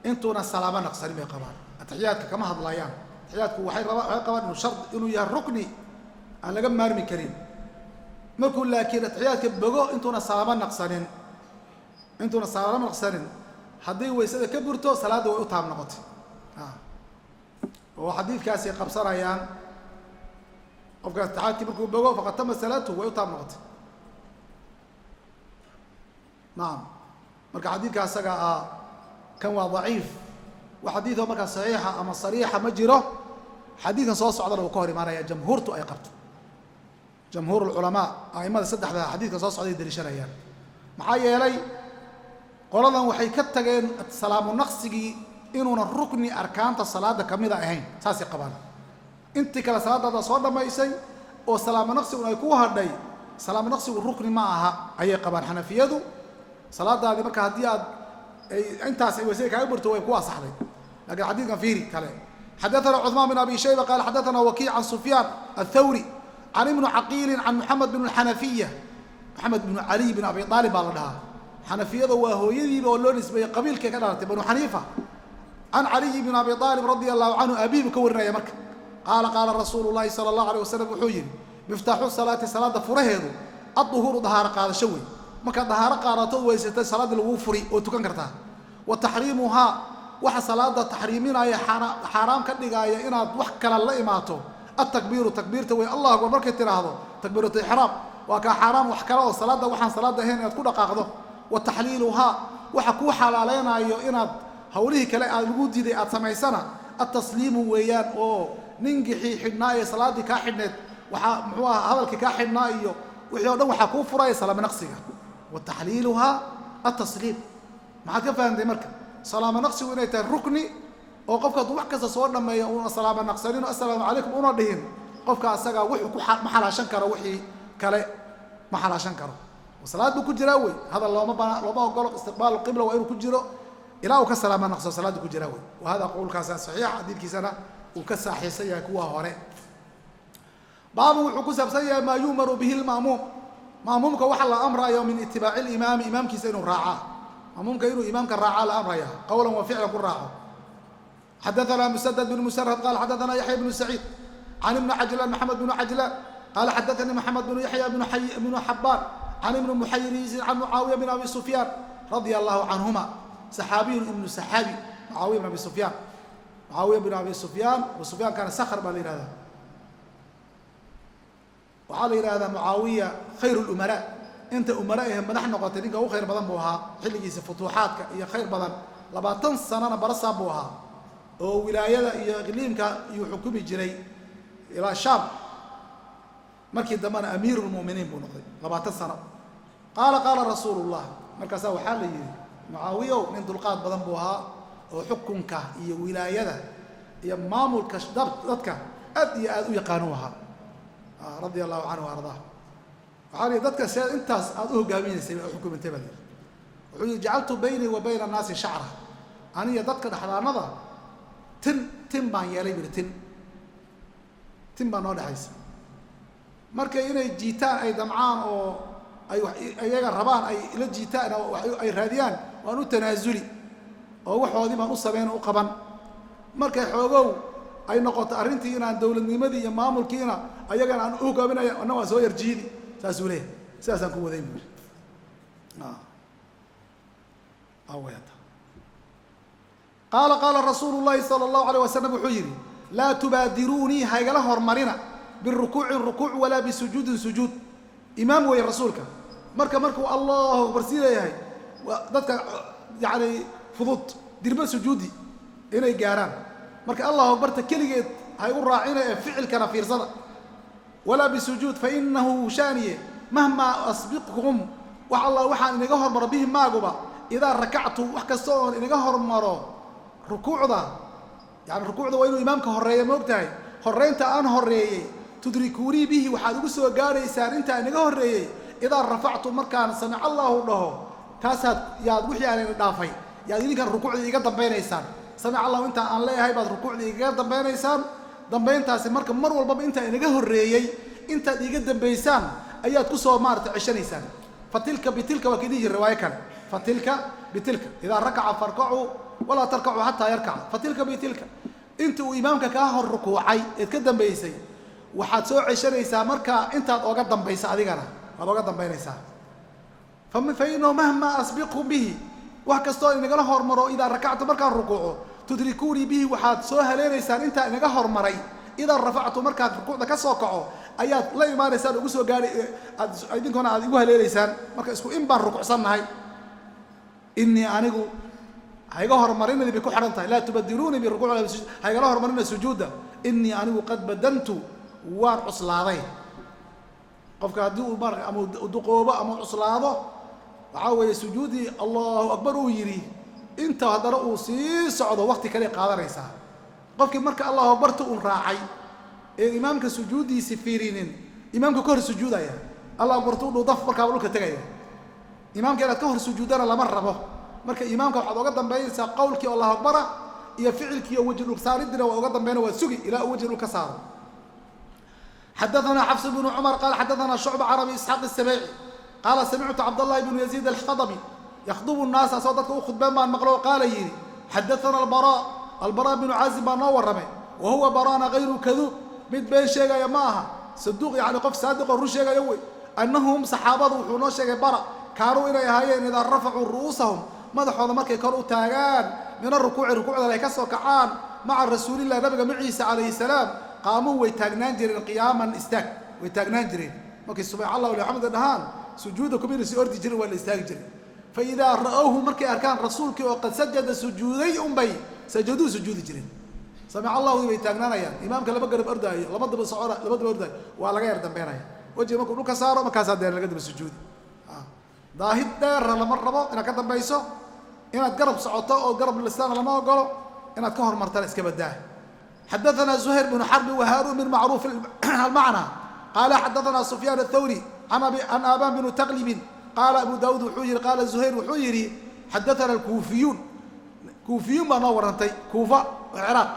intuuna salaamo naqsanin bay qabaan, atixiyaadka kama hadlayaan. Atixiyaadku waxay raba waxay qabaan inuu shard inuu yahay, rukni aan laga maarmi karin. Markuu laakiin atixiyaadka bogo intuuna salaamo naqsanin, intuuna salaamo naqsanin haddii waysada ka burto, salaadda way u taab noqotay oo xadiidkaasay qabsanayaan. Qofkaas atixiyaadkii markuu bogo, faqad tama salaatuhu, way u taab noqotay. Nacam. Marka xadiidka asaga ah kan waa daciif. Wax xadiidoo markaa saxiixa ama sariixa ma jiro. Xadiidkan soo socdana uu ka hor imaanaya jamhuurtu ay qabto, jamhuur alculamaa, aimada saddexda xadiidkan soo socday daliishanayaan. Maxaa yeelay qoladan waxay ka tageen salaamu naqsigii inuuna rukni arkaanta salaada kamida ahayn, saasay qabaan. Intii kale salaadaada soo dhammaysay oo salaamu naqsigun ay ku hadhay, salaamu naqsigu rukni ma aha ayay qabaan Xanafiyadu. Salaadaadii marka haddii aad intaas ay waysada kaaga burto, way ku asaxday. Lakiin xadiidkan fiiri kale. Xadaثana cثmaan بن abi shayba qala xadaثana wakiic can sufyaan الthawri can ibni caqiili can moxamed bn xanafiya. Moxamed bnu caliy bn abi aalib baa la dhahaa. Xanafiyada waa hooyadiiba oo loo nisbeeyey qabiilkay ka dhalatay, Banu Xaniifa. Can Caliyi bn Abi aalib radia allahu canhu, abiibu ka warinaya. Marka qaala: qaala rasuulu llahi sala allahu alay wasalam, wuxuu yidhi: miftaaxu salaati, salaadda furaheedu, adduhuuru, dahaaro qaadasho wey. Markaad dahaaro qaadato, weysatay, salaaddii laguu furi oo tukan kartaa. Wa taxriimuhaa, waxa salaada taxriiminaya, xaaraam ka dhigaaya inaad wax kale la imaato, altakbiiru, takbiirta wey. Allah akbar markay tidhaahdo, takbiiratu ixraam, waa kaa xaaraam wax kale oo salaadda, waxaan salaadda ahayn inaad ku dhaqaaqdo. Wa taxliiluhaa, waxa kuu xalaaleynaayo inaad hawlihii kale aad lagu diiday aad samaysana, altasliimu weeyaan, oo ningixii xidhnaa ee salaaddii kaa xidhneed, waxaa muxuu aha hadalkii kaa xidhnaa iyo wixii o dhan waxaa kuu furaya salaamo naqsiga. Wa taxliiluhaa altasliim. Maxaad ka fahamtay marka? Salaamo naqsigu inay tahay rukni, oo qofka hadduu wax kasta soo dhammeeya uuna salaamo naqsanin o assalaamu calaykum una dhihin, qofka asagaa wuxuu ku ma xalaashan karo, wixii kale ma xalaashan karo. Salaad buu ku jiraa wey, hadal looma bana, looma ogolo. Istiqbaal qibla waa inuu ku jiro ilaa uu ka salaamo naqso, salaaddu ku jiraa wey. Wa hada qowlkaasa saxiix, xadiidkiisana uu ka saaxiisan yahay kuwa hore. Baabu wuxuu ku saabsan yahay maa yu'maru bihi lma'muum, ma'muumka waxa la amrayo, min itibaaci limaami, imaamkiisa inuu raacaa. Ma'muumka inuu imaamka raacaa la amraya, qowlan wa ficlan ku raaco. Xadaثna msdد بن msrd qala xadaثna yaحya بن سacيid can ibni cajlan, maxamed بن cajlan, qala xadaثanii maxamed بن yaحya بن xabaan can ibni muxayriisin can mucaawiya bn abi sufyaan radia allahu canhuma. Saxaabiyun ibnu saxaabi, mucaawiya bn abi sufyaan. Mucaawiya bn abi sufyaan, abu sufyaankana sakhr baa la yihahdaa. Waxaa la yidhahdaa Mucaawiya khayr lumaraa, inta umara ahe madax noqotay ninka ugu khayr badan buu ahaa. Xilligiisa futuuxaadka iyo khayr badan, 20 sanana barasaab buu ahaa oo wilaayada iyo iqliimka iyuu xukumi jiray ilaa Shaam. Markii dambena amiiru lmu'miniin buu noqday 20 sano. Qaala qaala rasuulu llah. Markaasaa waxaa la yidhi Mucaawiyow nin dulqaad badan buu ahaa oo xukunka iyo wilaayada iyo maamulka dadka aad iyo aad u yaqaanu ahaa, radia allahu canhu wa ardaah. Waxaa la yidhi dadka see intaas aad u hogaaminaysay o xukumintay baa la yidhi. Wuxuu yidhi jacaltu baynii wa bayna annaasi shacra, aniya dadka dhexdaanada tin tin baan yeelay buu yihi, tin tin baa noo dhexaysa. Markay inay jiitaan ay damcaan oo ay iyaga rabaan ay la jiitaan oo ay raadiyaan, waan u tanaasuli oo waxoodii baan u samayn o u qaban. Markay xoogow ay noqoto arrintii inaan dowladnimadii iyo maamulkiina ayagana aan u hogaaminaya, anna waan soo yarjiidi, saasuu leeyahay, sidaasaan ku waday buu yidhi. Qaala qaala rasuulu llahi sala allahu alayh wasalam wuxuu yidhi laa tubaadiruunii, haygala hormarina, birukuucin rukuuc walaa bisujuudin sujuud. Imaam weeye rasuulka, marka markuu Allahu akbar sii leeyahay dadka yacni fudud dirba sujuudi inay gaaraan, marka Allahu akbarta keligeed ha igu raacina ee ficilkana fiirsada. Walaa bisujuud fainahu shaaniye mahmaa asbiqkum, wax alla waxaan inaga hormaro bihi maaguba, idaa rakactu wax kasta oon inaga hormaro rukuucda, yani rukuucda waa inuu imaamka horreeya, ma og tahay? Horreynta aan horreeyey tudrikuunii bihi, waxaad igu soo gaadhaysaan intaa inaga horreeyey, idaa rafactu markaan samic Allahu dhaho, taasaad yaad wixii aan ina dhaafay yaad idinkan rukuucda iiga dambaynaysaan. Samic Allahu intaa aan leeyahay baad rukuucda igaga dambaynaysaan. Dambayntaasi marka mar walbaba intaa inaga horreeyey intaad iiga dambaysaan ayaad kusoo maarata ceshanaysaan. Fatilka bitilka waa kii dhihi jira riwaayo kale, fatilka bitilka idaa rakaca farkacuu walaa tarkacuu xataa yarkaca, fatilka bitilka inta uu imaamka kaa hor rukuucay eed ka dambaysay waxaad soo ceshanaysaa markaa intaad ooga dambaysa, adigana waad ooga dambaynaysaa. Fa inahu mahmaa asbiqkum bihi, wax kastoo inagala hormaro, idaa rakactu markaan rukuuco, tudrikuunii bihi, waxaad soo haleenaysaan intaa inaga hormaray, idaa rafactu markaad rukuucda ka soo kaco ayaad la imaanaysaan ugu soo gaari aad idinkuna aad igu haleelaysaan. Marka isku in baan rukucsannahay. Inii anigu hayga hormarinadi bay ku xidhan tahay, laa tubadiluunii birukuuc, haygala hormarina sujuudda. Inii anigu qad badantu, waan cuslaaday. Qofka haddii uu mar ama duqoobo ama cuslaado, waxaa weeye sujuuddii Allahu akbar uu yidhi inta haddana uu sii socdo wakti kale qaadanaysaa. Qofkii marka Allahu akbarta uun raacay ee imaamka sujuuddiisi fiirinin, imaamka ka hor sujuudaya, Allah akbarta u dhow daf markaaba dhulka tegaya. Imaamka inaad ka hor sujuuddana lama rabo. Marka imaamka waxaad oga dambaynaysaa qowlkii Allahu akbara iyo ficilkii oo weji dhul saaridina waa oga dambayna, waad sugi ilaa uu weji dhul ka saaro. Xadaثna xفs بن cmر qال xadaثna شhucبة can abi isxaaq السabيci qaala samictu cabdالlahi بن يزيid الxadmi yakhdubu الnaas, asoo dadka u khudbeen baan maqlo, qaala yidhi xadaثana الbarا, albara bnu caazib baa noo warramay, wa huwa barana غayru kaduub, mid been sheegaya ma aha, saduuq, yani qof saadiqoo run sheegaya wey, annahum saxaabadu wuxuu noo sheegay bara kaanuu inay ahaayeen idaa rafacuu ru'uusahum, madaxooda markay kor u taagaan, min arukuuci, rukuucdan ay ka soo kacaan, maca rasuulilah, nabiga maciisa calayhi salaam, qaamuu way taagnaan jireen, qiyaaman istaag way taagnaan jireen. Markay subxaan Allah alxamd dhahaan sujuuda kumayna sii ordi jirin, waa la istaagi jiray. Fa idaa ra'awhu, markay arkaan rasuulkii oo qad sajada sujuuday, unbay sajaduu sujuudi jireen. Samic Allahu bay taagnaanayaan, imaamka lama garab ordaayo, lama daba socona, lama daba ordaayo, waa laga yar dambeynaya. Wejiga markuu dhulka saaro markaasaa dee laga daba sujuudi. Daahid dheerra lama rabo inaad ka dambayso, inaad garab socoto oo garab listaana lama ogolo, inaad ka hormartana iska badaa. Xadaثna زhayr بن xرb وhاrun بن macruuf almacnى qaala xadaثna sufyaan الthawri can aban bn taqlibin qaala abu dawud wuxuu yihi qaala زuhayr wuxuu yidhi xadaثana اkuufiyuun, kuufiyuun baa noo warantay, kuufa oo ciraaq,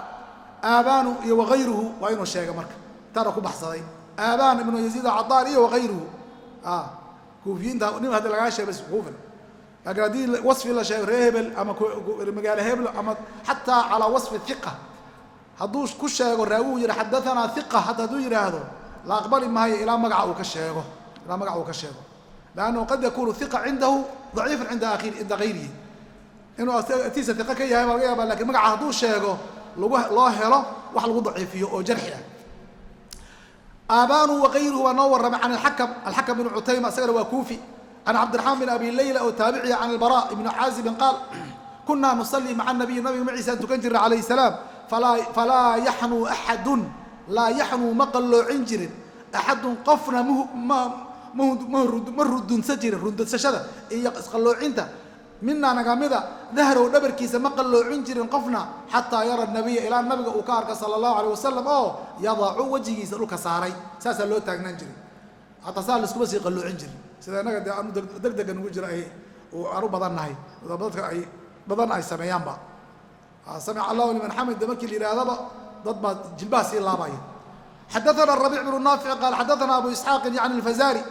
aabanu iyo wagayruhu, waa inuu sheega marka intaana ku baxsaday aabaan ibnu yaziid acadaar iyo wagayruhu. Kuufiyiinta nin haddi lagaa sheego bas kuufil, laakiin haddii wasfi la sheego ree hebel ama magaalo hebel ama xataa calaa wasfi hiqa hadduu ku sheego raawigu yidhi xadaanaa hiqa, hadda hadduu yidhaahdo la aqbali maayo ilaa magaca uu ka sheego, ilaa magaca uu ka sheego, lannahu qad yakunu hiqa cindahu daciifan cinda akhiri cinda gayrihi, inuu agtiisa hiqa ka yahay baa laga yaaba, lakin magaca hadduu sheego lagu loo helo wax lagu daciifiyo oo jarxi ah. Aabanu wakayruhu baa noo warramay can alxakam, alxakam bn cutayma, isagana waa kuufi, can cabdiraxmaan bin abi layla oo taabiciya, can albara ibni caazibin qaal kunaa nusalii maca nabiyi, nabiga maciisaan tukan jirna calayhi salaam, falaa yaxnuu axadun, laa yaxnuu ma qalloocin jirin Axadun qofna ma rudunsan jirin. Rundunsashada iyo isqalloocinta minaa nagamida dahrow dhabarkiisa ma qalloocin jirin qofna, xataa yara nabiya, ilaa nabiga uu ka arka sala allahu alayh wasalam oo yadacu wejigiisa dhulka saaray. Saasaa loo taagnaan jiray, hataa saa laiskuma sii qalloocin jirin sida innaga dee aanu degdega nugu jiro ay aan u badan nahay, dadka ay badan ay sameeyaanba. Samica allahu liman xamida markii la yidhaahdaba dad baa jilbaha sii laabaya. Xadaana rabiic bnu naafic qaal xadaana abu isxaaqin yani alfazari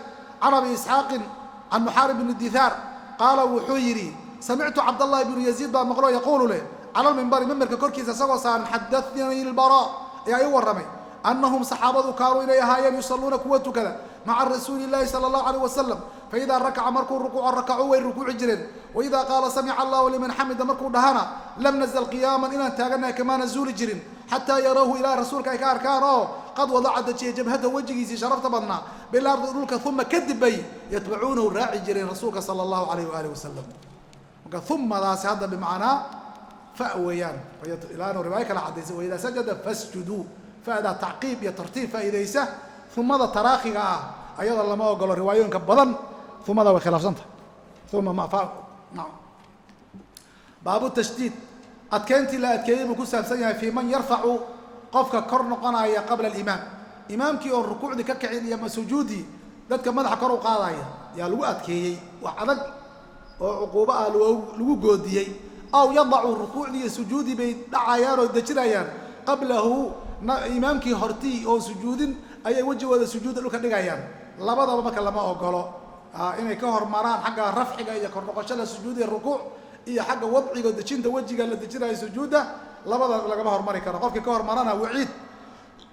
can abi isxaaqin can muxaarib bni dithaar qaala wuxuu yidhi samictu cabdallahi bnu yaziid baa maqlo yaquulu leh cala lmimbari, mimbarka korkiisa isagoo saaran, xadaanii lbara ayaa ii warramay annahum saxaabadu kaanuu inay ahaayeen yusalluuna kuwa tukada maca rasuuli illahi sala allahu alayh wasalam, faidaa rakaca markuu rukuuco rakacuu way rukuuci jireen, waidaa qaala samica allahu liman xamida markuu dhahana lam nazal qiyaaman inaan taagannahay kamaana zuuli jirin, xataa yarowhu ilaa rasuulka ay ka arkaan oo qad wadaca dejiyay jabhatahu wejigiisii sharafta badnaa bilardi dhulka, uma kadib bay yatbacuunahu raaci jireen rasuulka sala allahu alayh waaalih wasalam. Marka umadaasi hadda bimacnaa fa weeyaan, ilaanu riwaayo kala caddaysay waidaa sajada fasjuduu, fa'daa tacqiib iyo tartiib faa'iidaysa. Umada taraakhiga ah ayada lama ogolo, riwaayooyinka badan umada way khilaafsantah. Uma ma fa naam. Baabu tashdiid, adkeyntii la adkeeyey buu ku saabsan yahay, fii man yarfacu qofka kor noqonaya qabla alimaam, imaamkii oon rukuucdii ka kicin iyo sujuuddii dadka madaxa kor u qaadaya yaa lagu adkeeyey, wax adag oo cuquubo ah lagu goodiyey. Aw yadacu rukuucdii iyo sujuuddii bay dhacayaan oo dejinayaan qablahu imaamkii hortii oon sujuudin ayay wejigooda sujuudda dhulka dhigayaan. Labadaba marka lama ogolo inay ka hormaraan xagga rafciga iyo kor noqoshada sujuud iyo rukuuc iyo xagga wadciga dejinta wejiga la dejinayo sujuudda, labada lagama hormari karo. Qofkii ka hormarana waciid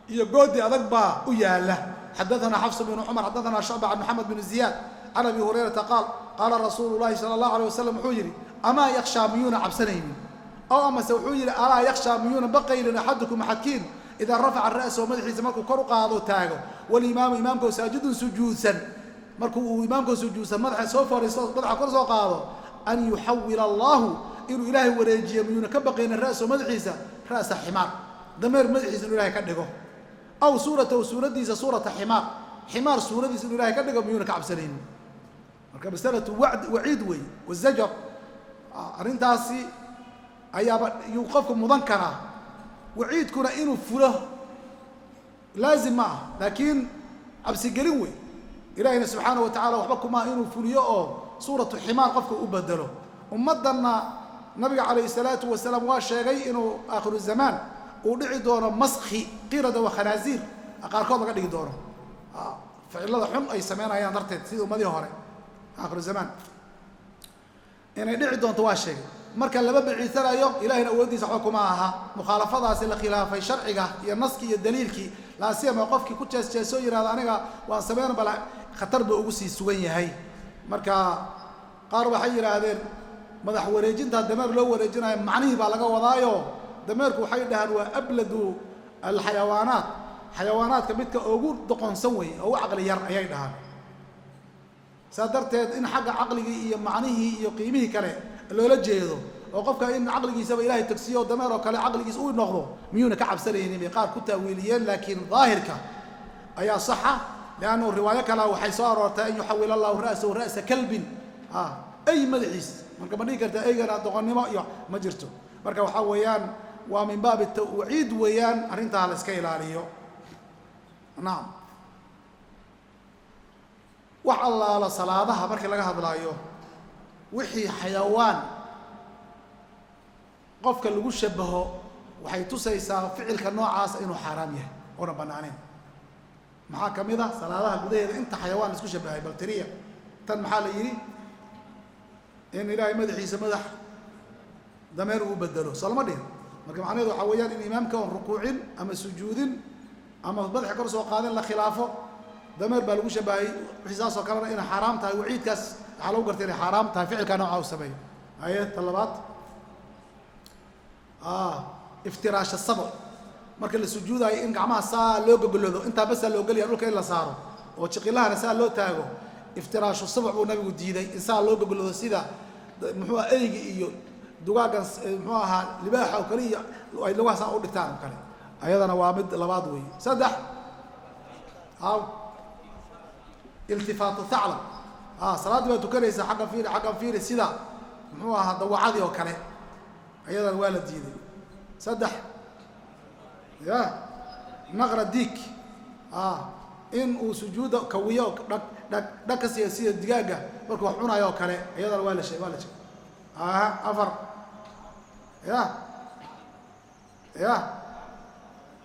iyo goodi adag baa u yaala. Xadaana xafs bnu cumar xadaana shucba can maxamed bn ziyaad can abi hurayrata qaal qaala rasuulu llahi sala allahu alay wasalam wuxuu yidhi amaa yakhshaa miyuuna cabsanaynin, ow amase wuxuu yidhi alaa yakhshaa miyuuna baqaynin axadukum axadkiin idaa rafaca ra'sahu madaxiisa markuu kor u qaado taago, walimaamu imaamkoo saajidun sujuudsan, markuu uu imaamkoo sujuudsan madaxa soo fariisto madaxa kor soo qaado, an yuxawila allahu inuu ilaahay wareejiyo miyuuna ka baqaynin ra'sahu madaxiisa ra'sa ximaar, dameer madaxiisa inuu ilahay ka dhigo, aw suuratahu suuraddiisa suurata ximaar, ximaar suuradiisa inuu ilahay ka dhigo miyuuna ka cabsanaynin. Marka masalatu wacd waciid weeye wazajar, arrintaasi ayaaba yuu qofku mudan karaa. Waciidkuna inuu fulo laazim ma ah, laakiin cabsigelin wey. Ilaahiyna subxaana wa tacala waxba kumaa inuu fuliyo oo suuratu ximaar qofka u bedelo. Ummaddanna nabiga calayhi salaatu wasalaam waa sheegay inuu aakhiru zamaan uu dhici doono maskhi qirada wa khanaasiir qaarkood laga dhigi doono ficilada xun ay samaynayaan darteed, sidii ummadihii hore aakhiru zamaan inay dhici doonto waa sheegay. Marka lama biciisanayo, ilahayna awooddiisa waxba kuma aha mukhaalafadaasi la khilaafay sharciga iyo naskii iyo daliilkii, laasiyama qofkii ku jees-jeesoo yihahdo aniga waan sameyn, bal khatar buu ugu sii sugan yahay. Marka qaar waxay yidhaahdeen madax wareejinta dameer loo wareejinayo macnihii baa laga wadaayo, dameerku waxay dhahaan waa abladu alxayawaanaat, xayawaanaadka midka ugu doqonsan weeye oo ugu caqli yar ayay dhahaan. Saa darteed in xagga caqligii iyo macnihii iyo qiimihii kale loola jeedo oo qofka in caqligiisaba ilahay tagsiyo dameer oo kale caqligiisa u noqdo miyuuna ka cabsanaynin bay qaar ku taawiiliyeen, laakiin daahirka ayaa saxa, liannahu riwaayo kalea waxay soo aroortay an yuxawil allahu ra'sahu ra'sa kalbin, ay madaxiis. Marka ma dhihi karta eygana doqonnimo iyo ma jirto. Marka waxaa weeyaan waa min baabi waciid weeyaan, arrintaa la iska ilaaliyo. Nacam, wax allaala salaadaha markii laga hadlaayo wixii xayawaan qofka lagu shabaho waxay tusaysaa ficilka noocaasa inuu xaaraam yahay oona bannaaneyn. Maxaa ka mid ah salaadaha gudaheeda inta xayawaan la isku shabahay? Baltiriya tan maxaa la yidhi? In ilaahay madaxiisa madax dameer uu bedelo, soo lama dhihin. Marka macnaheedu waxaa weeyaan in imaamka oon rukuucin ama sujuudin ama madaxa kor soo qaadin la khilaafo, dameer baa lagu shabahay. Wixii saas oo kalena inay xaaraam tahay, waciidkaas waxaa lagu gartay inay xaaraam tahay ficilkaa noocaa u sameeyo. Haye, ta labaad, iftiraasha sabc marka la sujuudaayo in gacmaha saa loo gogoloodo, intaa basaa loo gelaya dhulka in la saaro oo jiqilahana saa loo taago. Iftiraashu sabc buu nabigu diiday in saa loo gogoloodo, sida muxuu aha eygi iyo dugaaggan muxuu ahaa libaaxa oo kale iyo ay lugaha saa u dhigtaan oo kale. Ayadana waa mid labaad weeye. Saddex, Aw iltifaatu thaclab, salaaddii baad tukanaysaa, xaggan fiiri, xaggan fiiri, sida muxuu ahaa dawacadii oo kale, ayadana waa la diiday. Saddex, ya naqra diig, in uu sujuudda kawiyo, dhag dhag dhag ka siiya sida digaagga markuu wax cunayo oo kale, iyadana waa la shee, waa la sheegay. Aha, afar, ya ya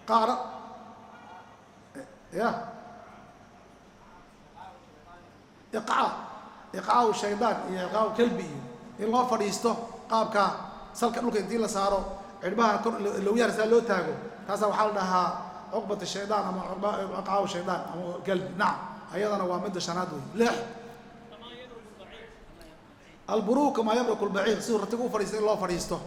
qacra, ya iqca, iqcaa shaydaan iyo iqcaa kelbi, iyo in loo fadhiisto qaabka salka dhulka intii la saaro, cidhbaha kor lowyaha saa loo taago, taasaa waxaa la dhahaa cuqbat shaydaan ama iqcaa shaydaan ama kelbi. Nacam, ayadana waa midda shanaad wey. Lix, alburuuk kamaa yabruku lbaciir, siduu ratigu u fadhiisto in loo fadhiisto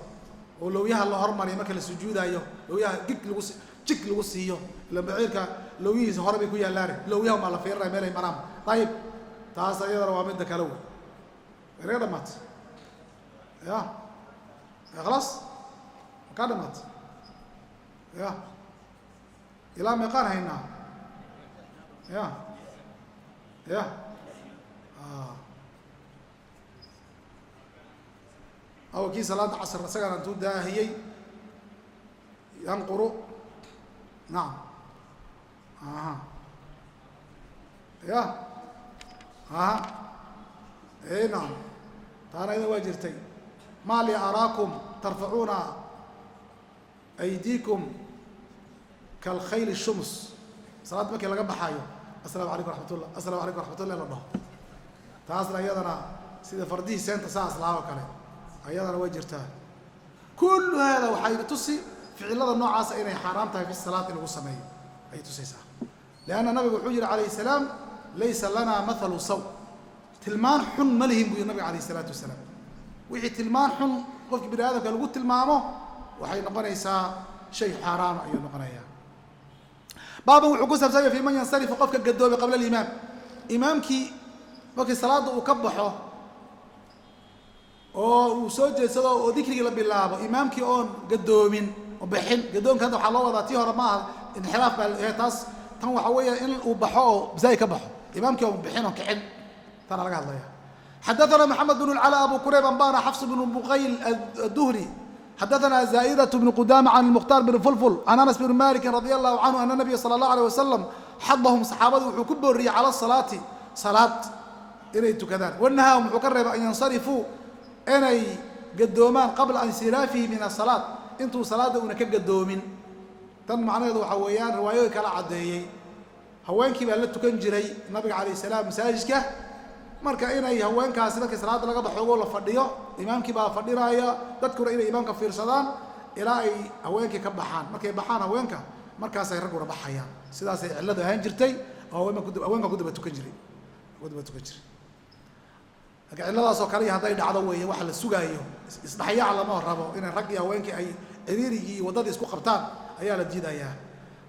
oo lowyaha la hormariyo marka la sujuudaayo, lowyaha gig lagu jig lagu siiyo, ila baciirka lowyihiisa hore bay ku yaallaane, lowyaha maa la fiirinaya meelay maraan. Ayib, taas ayadana waa midda kale wey. Inaga dhamaatay ya, khalaas, makaa dhamaatay ya, ilaa meeqaan haynaa? Ya ya, aw kii salaada casr isagana intuu daahiyey yanquru. Nacam, aha, ya, aha, e nacam, taana idan waa jirtay. Ma li araakum tarfacuuna aydiikum kalkhayl shums, salaad markii laga baxaayo asalamu calaykum raxmat ullah, asalamu calaykum raxmat ullah la dhaho, taasna iyadana sida fardihii seenta saas lahaa oo kale, ayadana way jirtaa. Kullu haada waxay tusi ficilada noocaasa inay xaaraam tahay fi salaat in lagu sameeyo ayay tusaysaa, lianna nabigu wuxuu yihi calayhi salaam laysa lana mathalu saw, tilmaan xun ma lihin buu yihi nabiga alayh isalaatu wasalaam. Wixii tilmaan xun qofkii bini aadamka lagu tilmaamo waxay noqonaysaa shay xaaraama ayuu noqonayaa. Baaban wuxuu ku saabsanya fi man yansarifu, qofka gadoobay qabla alimaam, imaamkii markii salaadda uu ka baxo oo uu soo jeedsado oo dikrigii la bilaabo, imaamkii oon gadoomin oo bixin. Gadoonka hadda waxaa loo wadaa tii hore ma aha inxiraaf baa taas, tan waxaa weeya in uu baxo oo masaajid ka baxo, imaamkii oon bixin oon kicin, tana laga hadlaya. Xadathana maxamed bn اlcalا abu kurayb anbana xafs bn buqayl aلduhri, xadathana zaa'idة bn qudama can mukhtaar bn fulful can anas bn maliki radi allahu canhu ana nabiya sala اllah alيه wasalam xadahum, saxaabadu wuxuu ku booriyey cala salaati, salaad inay tukadaan, wanahaahum wuxuu ka reebay an yansarifuu, inay gadoomaan qabla insiraafihi min asalaat, intuu salaadda una ka gadoomin. Tan macnaheedu waxaa weeyaan riwaayooyin kala caddeeyey, haweenkii baa la tukan jiray nabiga calayh salaam masaajidka, marka inay haweenkaasi markii salaadda laga baxoogo la fadhiyo, imaamkii baa fadhinaaya, dadkuna inay imaamka fiirsadaan ilaa ay haweenkii ka baxaan. Markay baxaan haweenka markaasay ragguna baxayaan, sidaasay cilladu ahaan jirtay oo haweenka ku daba tukan jiray, ku daba tukan jiray. Marka cilladaasoo kale iyo hadday dhacdo weeye waxa la sugaayo, isdhexyaac lama rabo, inay rag iyo haweenkii ay ciriirigii iyo waddadii isku qabtaan ayaa la diidayaa.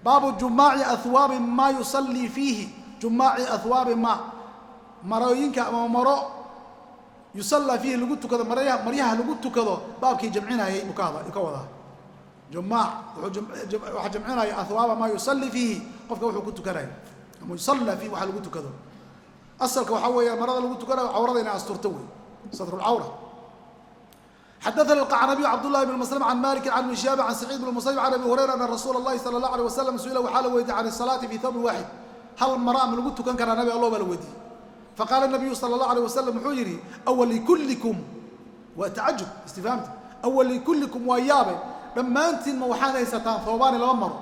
Baabu jumaaci ahwaabi maa yusallii fiihi, jumaaci ahwaabi ma, marooyinka ama maro yusallaa fiihi lagu tukado, maryaha, maryaha lagu tukado baabkii jamcinayay buu ka wadaa. Jumaac waxaa jamcinaya ahwaaba maa yusallii fiihi, qofka wuxuu ku tukanayo ama yusallaa fiihi waxa lagu tukado. Asalka waxaa weeya marada lagu tukanayo cawrada inay asturto wey, satru lcawra. Xadathana alqacnabiyu cabdullahi bn maslm can maliki can ibni shihaab can saciid bn musayib can abi hurayra ana rasuula allahi sala allah alيh wasalam su-ila, waxaa la weydiiyey can isalaati fi thawbin waaxid, hal mara ma lagu tukan karaa nabi allah baa la weydiiyey. Faqaala nabiyu sala allah alيh wasalam wuxuu yidhi awa likullikum, waa tacajub istifhaamta, awa likullikum waa yaabe, dhammaantiin ma waxaad haysataan thoobaani laba maro.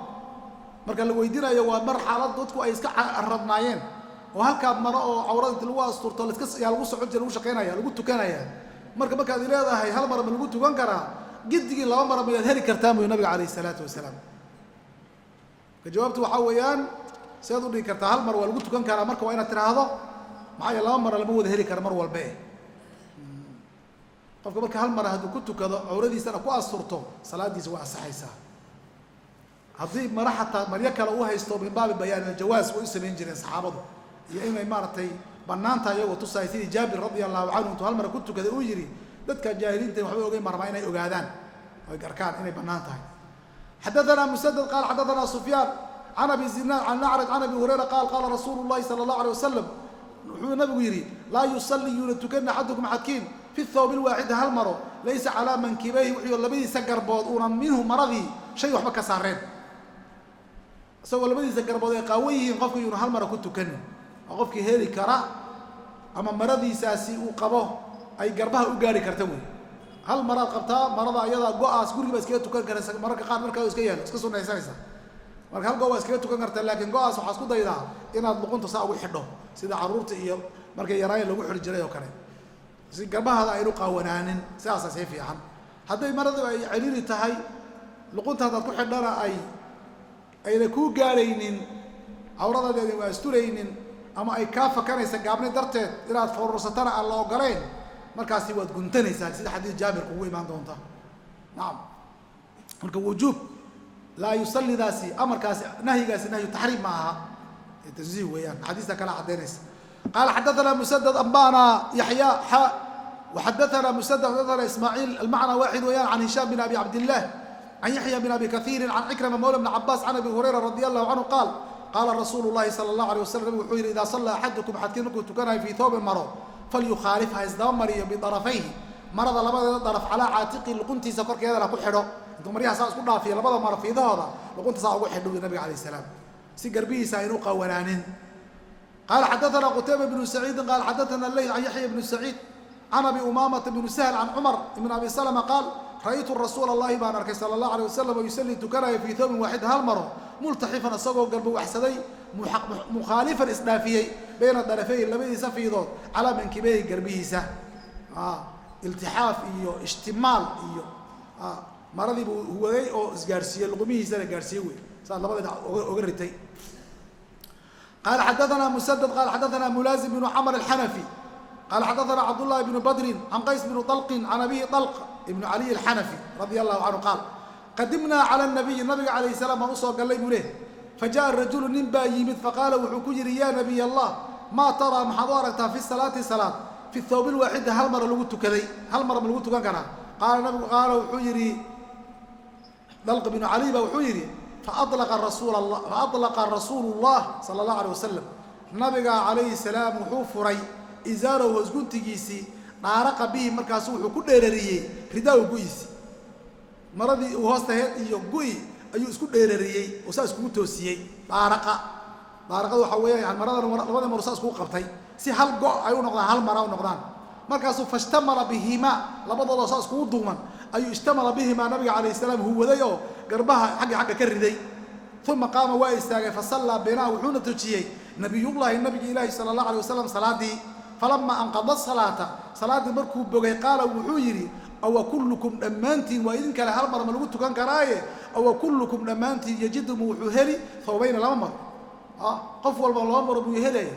Marka la weydiinayo waa mar xaalad dadku ay iska radnaayeen oo halkaa maro oo cawrada inti lagu asturto laska yaa lagu socon jira, lagu shaqaynaya, lagu tukanaya. Marka markaad leedahay hal mara ma lagu tukan karaa, gidigii laba mara mayaad heli kartaan buyu nabiga calayh isalaatu wasalaam. Marka jawaabtu waxaa weeyaan sead u dhigi kartaa hal mar waa lagu tukan karaa, marka waa inaad tiraahdo maxaa yeele laba mara lama wada heli kara mar walba eh. Qofka marka hal mara hadduu ku tukado cawradiisana ku asturto salaaddiisa waa ansaxaysaa. Haddii mara xataa maryo kale u haysto min baabi bayaan aljawaaz way u samayn jireen saxaabadu, iyo inay maaragtay bannaantahay iyagoo tusahay, sidii Jaabir radia allahu canhu intuu hal mara ku tukaday uu yidhi dadka jaahiliinta waxba ogeyn marmaa inay ogaadaan oy garkaan inay bannaan tahay. Xadathana musadad qaal xadathana sufyaan Can Abi Zinaad can Acraj can Abi Hurayra qaal qaala rasuulu llahi sala allahu alay wasalam, wuxuu nabigu yidhi: laa yusalli, yuuna tukanna, axadukum axadkiin fi thawbi lwaaxidi, hal maro, laysa calaa mankibayhi, wuxuu labadiisa garbood uunan minhu maradii shay waxba ka saareen. Isagoo labadiisa garbood ay qaawan yihiin qofka yuuna hal mara ku tukanin. Waa qofkii heli kara ama maradiisaasi uu qabo ay garbaha u gaari karta wey. Hal maraad qabtaa, marada ayadaa go-aas guriga baa iskaga tukan karaysa. Mararka qaar markaa iska yaalo iska sunaysanaysa. Marka hal go waa iskaga tukan karta, laakiin go-aas waxaa isku daydaa inaad luqunta saa ugu xidho, sida carruurta iyo markay yaraayan lagu xidhi jiray oo kale, si garbahaada aynu qaawanaanin. Sidaasaa sii fiican. Hadday maradu ay celiiri tahay, luqunta haddaad ku xidhana ayna kuu gaadhaynin, cawradaadi ayna asturaynin, ama ay kaa fakanaysa gaabni darteed, inaad foorursatana aan la ogolayn, markaasi waad guntanaysaa, sida xadiis Jaabir kugu imaan doonta. Nacam. Marka wujuub laa yusallidaasi, amarkaasi, nahyigaasi nahyu taxriim ma aha, tanziih weeyaan. Axaadiista kala caddaynaysa. Qaala xadathana Musadad, ambana Yaxya, xa وxadaثna مسدد, xadaثna Ismاعيل, المعنى واحد weeyaan, عن هiشام بن أبي عبد الله عن يحيى بن أبي كثير عن عكرمة مولى بن عباس عن أبي هريرة رضي الله عنه قال قال رsuuل الlahi صلى الله عليه وسلم, nabig wuxuu yidhi: إida صلى أxaduكم, axadkiin markuu tukanayo, fii thawbin maro, falyukhaalif, ha isdaba mariyo, biطرفayhi, marada labadeeda daraf, calaa caatiqi, luquntiisa korkeedana ku xidho. Intuu maryaha saa isku dhaafiyo, labada maro fiidahooda luqunta saa ugu xidho, nabiga alayh salaam, si garbihiisa aynu qawanaanin. Qaala xadaثna Qutayba bnu Saciidi qaal xadaثna Leyl can Yaxya bnu Saciid can Abi Umaamata bnu Sahl can Cumar ibn Abi Salma qaal ra'aytu rasuula allahi baan arkay sala allahu alay wasalam oo yusallii, tukanaya, fii thawbin waaxid, hal maro, multaxifan, isagoo garba waxsaday, mukhaalifan, isdhaafiyey, bayna darafeyhi, labadiisa fiidood, calaa mankibeyhi, garbihiisa. Iltixaaf iyo ishtimaal iyo maradii buu huwaday oo isgaarsiiyey, luqumihiisana gaarsiiyey wey, saas labada dhinac oga ritay. Qala xadaثna mسdد qala xadaثna mulazim بن cmr الxنفي qala xadaثna cabdالlahi بن badri can qays بن طلqi can abihi طلq ibn caliي الxنفي radي الlahu canhu qaal qadimnaa calى الnabiyi, nabiga calayh الsalaam baan usoo gallay buu leh. Fajaءa rajulu, nin baa yimid, faqaala, wuxuu ku yidhi: ya nabiy allah, maa taraa, maxaad u aragtaa, fi salaati, salaad, fi thawb lwaaxidi, hal mara lagu tukaday, hal mara ma lagu tukan karaa? Qaala nabigu, qaala, wuxuu yidhi Dalq bnu cali ba wuxuu yidhi: faأطlaqa rasuulu الlah sala الlahu alيه wasalam, nabiga calayhi salaam wuxuu furay izaarahu, hoosguntigiisii, dhaaraqa bihi, markaasu wuxuu ku dheerariyey, ridaahu, gu'iisi, maradii uu hoosta heed iyo gu'i ayuu isku dheerariyey oo saa iskugu toosiyey. Dhaaraqa, dhaaraqada waxaa weeya yani maradan labada maro saa iskugu qabtay si hal go' ay u noqdaan, hal mara u noqdaan. Markaasuu fashtamala bihimaa, labadooda saa iskugu duuman ayuu, ishtamala bihimaa, nabiga calayh salaam huwaday oo garbaha xagga xagga ka riday. Uma qaama, waa istaagay, fasallaa binaa, wuxuuna tujiyey, nabiyullaahi, nabigi ilaahi, sala allah alay wasalam salaadii. Falamaa anqada salaata, salaaddii markuu bogay, qaala, wuxuu yidhi: awa kullukum, dhammaantiin, waa idin kale, hal mar ma lagu tukan karaaye? Awa kullukum, dhammaantiin, yajidumu, wuxuu heli, thawbayna, laba maro? Qof walba laba maro buu helaya.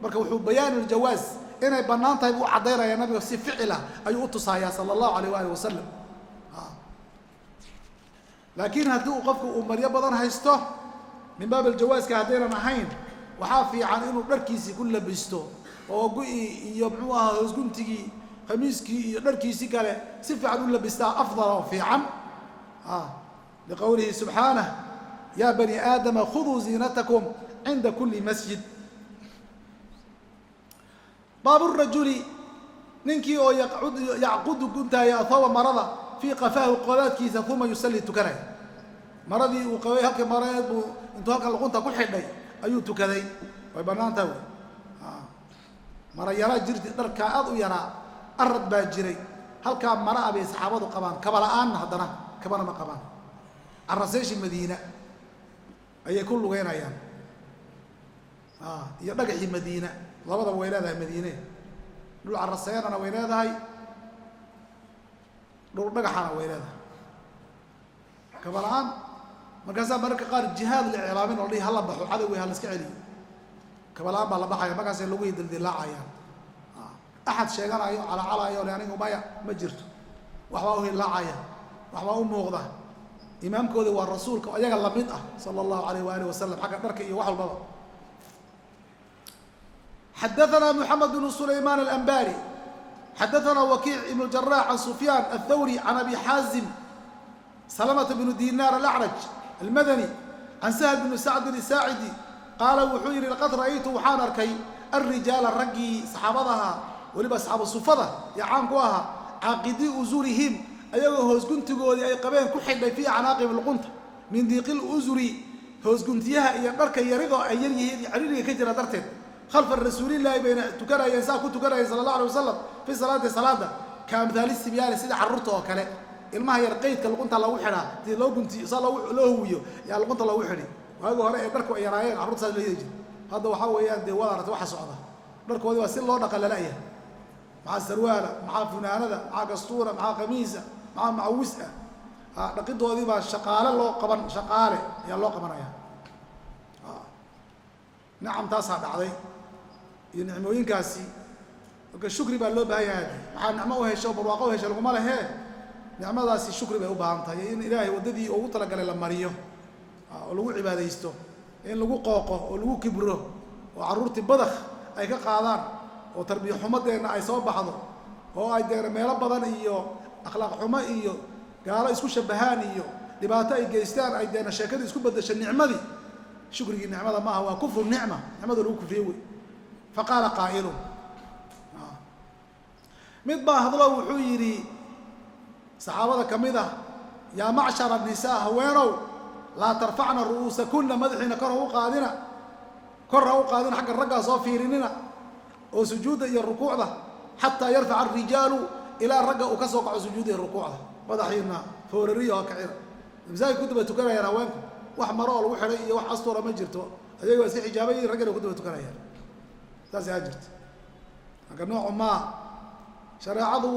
Marka wuxuu bayaanu ljawaaz, inay bannaan tahay buu u caddaynaya. Nabiga si ficilah ayuu u tusayaa sala allahu alayh waali wasalam. Laakiin haddii uu qofku uu maryo badan haysto, min baab aljawaaska haddaynan ahayn, waxaa fiican inuu dharkiisii ku labisto oo go-i iyo muxuu ahaa hoosguntigii, khamiiskii iyo dharkiisii kale si fiican u labistaa afdal oo fiican, liqowlihi subxaanah: ya bani aadama khuduu ziinatakum cinda kuli masjid. Baabu rajuli, ninkii oo yacqudu, guntaaya, athawba, marada, fii qafaahu, qodaadkiisa, uma yusallii, tukanaya. Maradii uu qabay, halkii mareed buu intuu halkan luqunta ku xidhay ayuu tukaday. Way bannaan tahay wey. Mara yaraa jirti, dharkaa aad u yaraa, arad baa jiray. Halkaa mara a bay saxaabadu qabaan, kaba la-aanna, haddana kabana ma qabaan. Caraseeshi Madiina ayay ku lugeynayaan iyo dhagaxii Madiina. Labadaba way leedahay Madiine, dhul caraseenana way leedahay, dhul dhagaxana way leedahay. Kaba la-aan markaasaa mararka qaar jihaad la iclaamin oo dhihi hala baxo, cadowgii hala iska celiyo. Kaba la-aan baa la baxaya, markaasay lugihii dildilaacayaan. Axad sheeganayo, calacalayo le anigu maya ma jirto. Waxbaa u hilaacaya, waxbaa u muuqda. Imaamkoodi waa rasuulka, ayaga lamid ah sala allahu alayh waaalih wasalam, xagga dharka iyo wax walbaba. Xadaثna mحamed بن سulayman الأنbari, xadaثna wakiic ibn جarax can sufyaan الthawri can abi xaazim salamة bn dinar alأcraj almadani Can Sahl bni Sacdin Isaacidi qaala wuxuu yidhi laqad ra'aytu waxaan arkay alrijaala raggii saxaabadaha, weliba asxaabu sufada iyo caan ku ahaa, caaqidii usurihim, ayagoo hoosguntigoodii ay qabeen ku xidhay fii acnaaqihim luqunta, min diiqil usuri, hoosguntiyaha iyo dharka yaridoo ay yar yihiin iyo ciriiriga ka jira darteed. Khalfa rasuulillaahi bayna tukanayeen, saa ku tukanayeen sala allah alay wasalam fi salaati, salaada, ka amhaali sibyaani, sida carruurta oo kale. Ilmaha yar qaydka luqunta loogu xidhaa, sidii loo guntiyo saa loo huwiyo yaa luqunta loogu xidhi. Waagi hore ee dharku ay yaraayeen carruurta saas loo yeeli jira. Hadda waxaa weeyaan dee waad aragtay waxa socda, dharkoodii waa si loo dhaqa lala'yahay. Maxaa sarwaala, maxaa funaanada, maxaa kastuura, maxaa qamiisa, maxaa macawis ah, dhaqidoodii baa shaqaale loo qaban, shaqaale ayaa loo qabanaya. Nicam taasaa dhacday iyo nicmooyinkaasi. Marka shukri baa loo baahan yahay. Maxaa nicmo u hesho, barwaaqo u heshay laguma lehee, nicmadaasi shukri bay u baahan tahay, in Ilaahay waddadii ugu talagalay la mariyo oo lagu cibaadaysto, in lagu qooqo oo lagu kibro oo carruurtii badakh ay ka qaadaan oo tarbiya xumadeenna ay soo baxdo oo ay deena meelo badan iyo akhlaaq xumo iyo gaalo isku shabahaan iyo dhibaato ay geystaan, ay deena sheekadii isku beddesho nicmadii. Shukrigii nicmada maaha, waa kufru nicma, nicmada lagu kufriye wey. Fa qaala qaa'ilun, mid baa hadlo wuxuu yidhi saxaabada ka mid ah: yaa macshara nisaa, haweenow, laa tarfacna ru'uusakunna, madaxiina kor ha u qaadina, kor ha u qaadina, xagga raggaa soo fiirinina oo sujuudda iyo rukuucda, xataa yarfaca arijaalu, ilaa ragga uu ka soo kaco sujuudda iyo rukuucda. Madaxiina foorariyo ha kacina. Masaajid ku daba tukanayaan haweenku, wax maro oo lagu xidhay iyo wax astura ma jirto, ayaga waa iska xijaabayiin, raggana ku daba tukanayaan. Saas ayaa jirta. Marka noocu maa shareecadu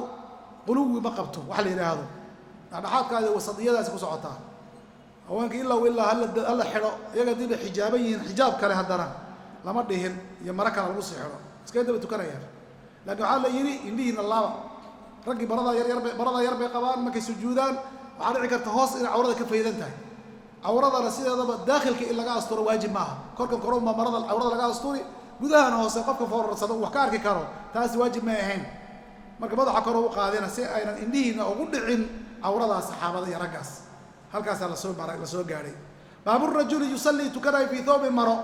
quluwi ma qabto, wax la yidhaahdo dhexdhexaadkaadi wasadiyadaasi ku socotaa. Haweenka ilaa ilaa hala xidho, iyaga haddii bay xijaaban yihiin, xijaab kale haddana lama dhihin iyo maro kale lagu sii xidho, iskaga daba tukanayaan. Laakiin waxaa la yidhi indhihiina laaba. Raggii baradaa yar yar bay, baradaa yar bay qabaan. Markay sujuudaan waxaa dhici karta hoos inay cawrada ka faydan tahay. Cawradana sideedaba daakhilka in laga asturo waajib maaha. Korkan korunbaa marada cawrada laga asturi, gudahana hoose qofka foorarsada uu wax ka arki karo, taasi waajib may ahayn. Marka madaxa kor u qaadina si aynan indhihiina ugu dhicin cawradaas saxaabada iyo raggaas. Halkaasaa lasoo maray, lasoo gaadhay. Baaburajuli yusallii, tukanayo, fii thawbin, maro,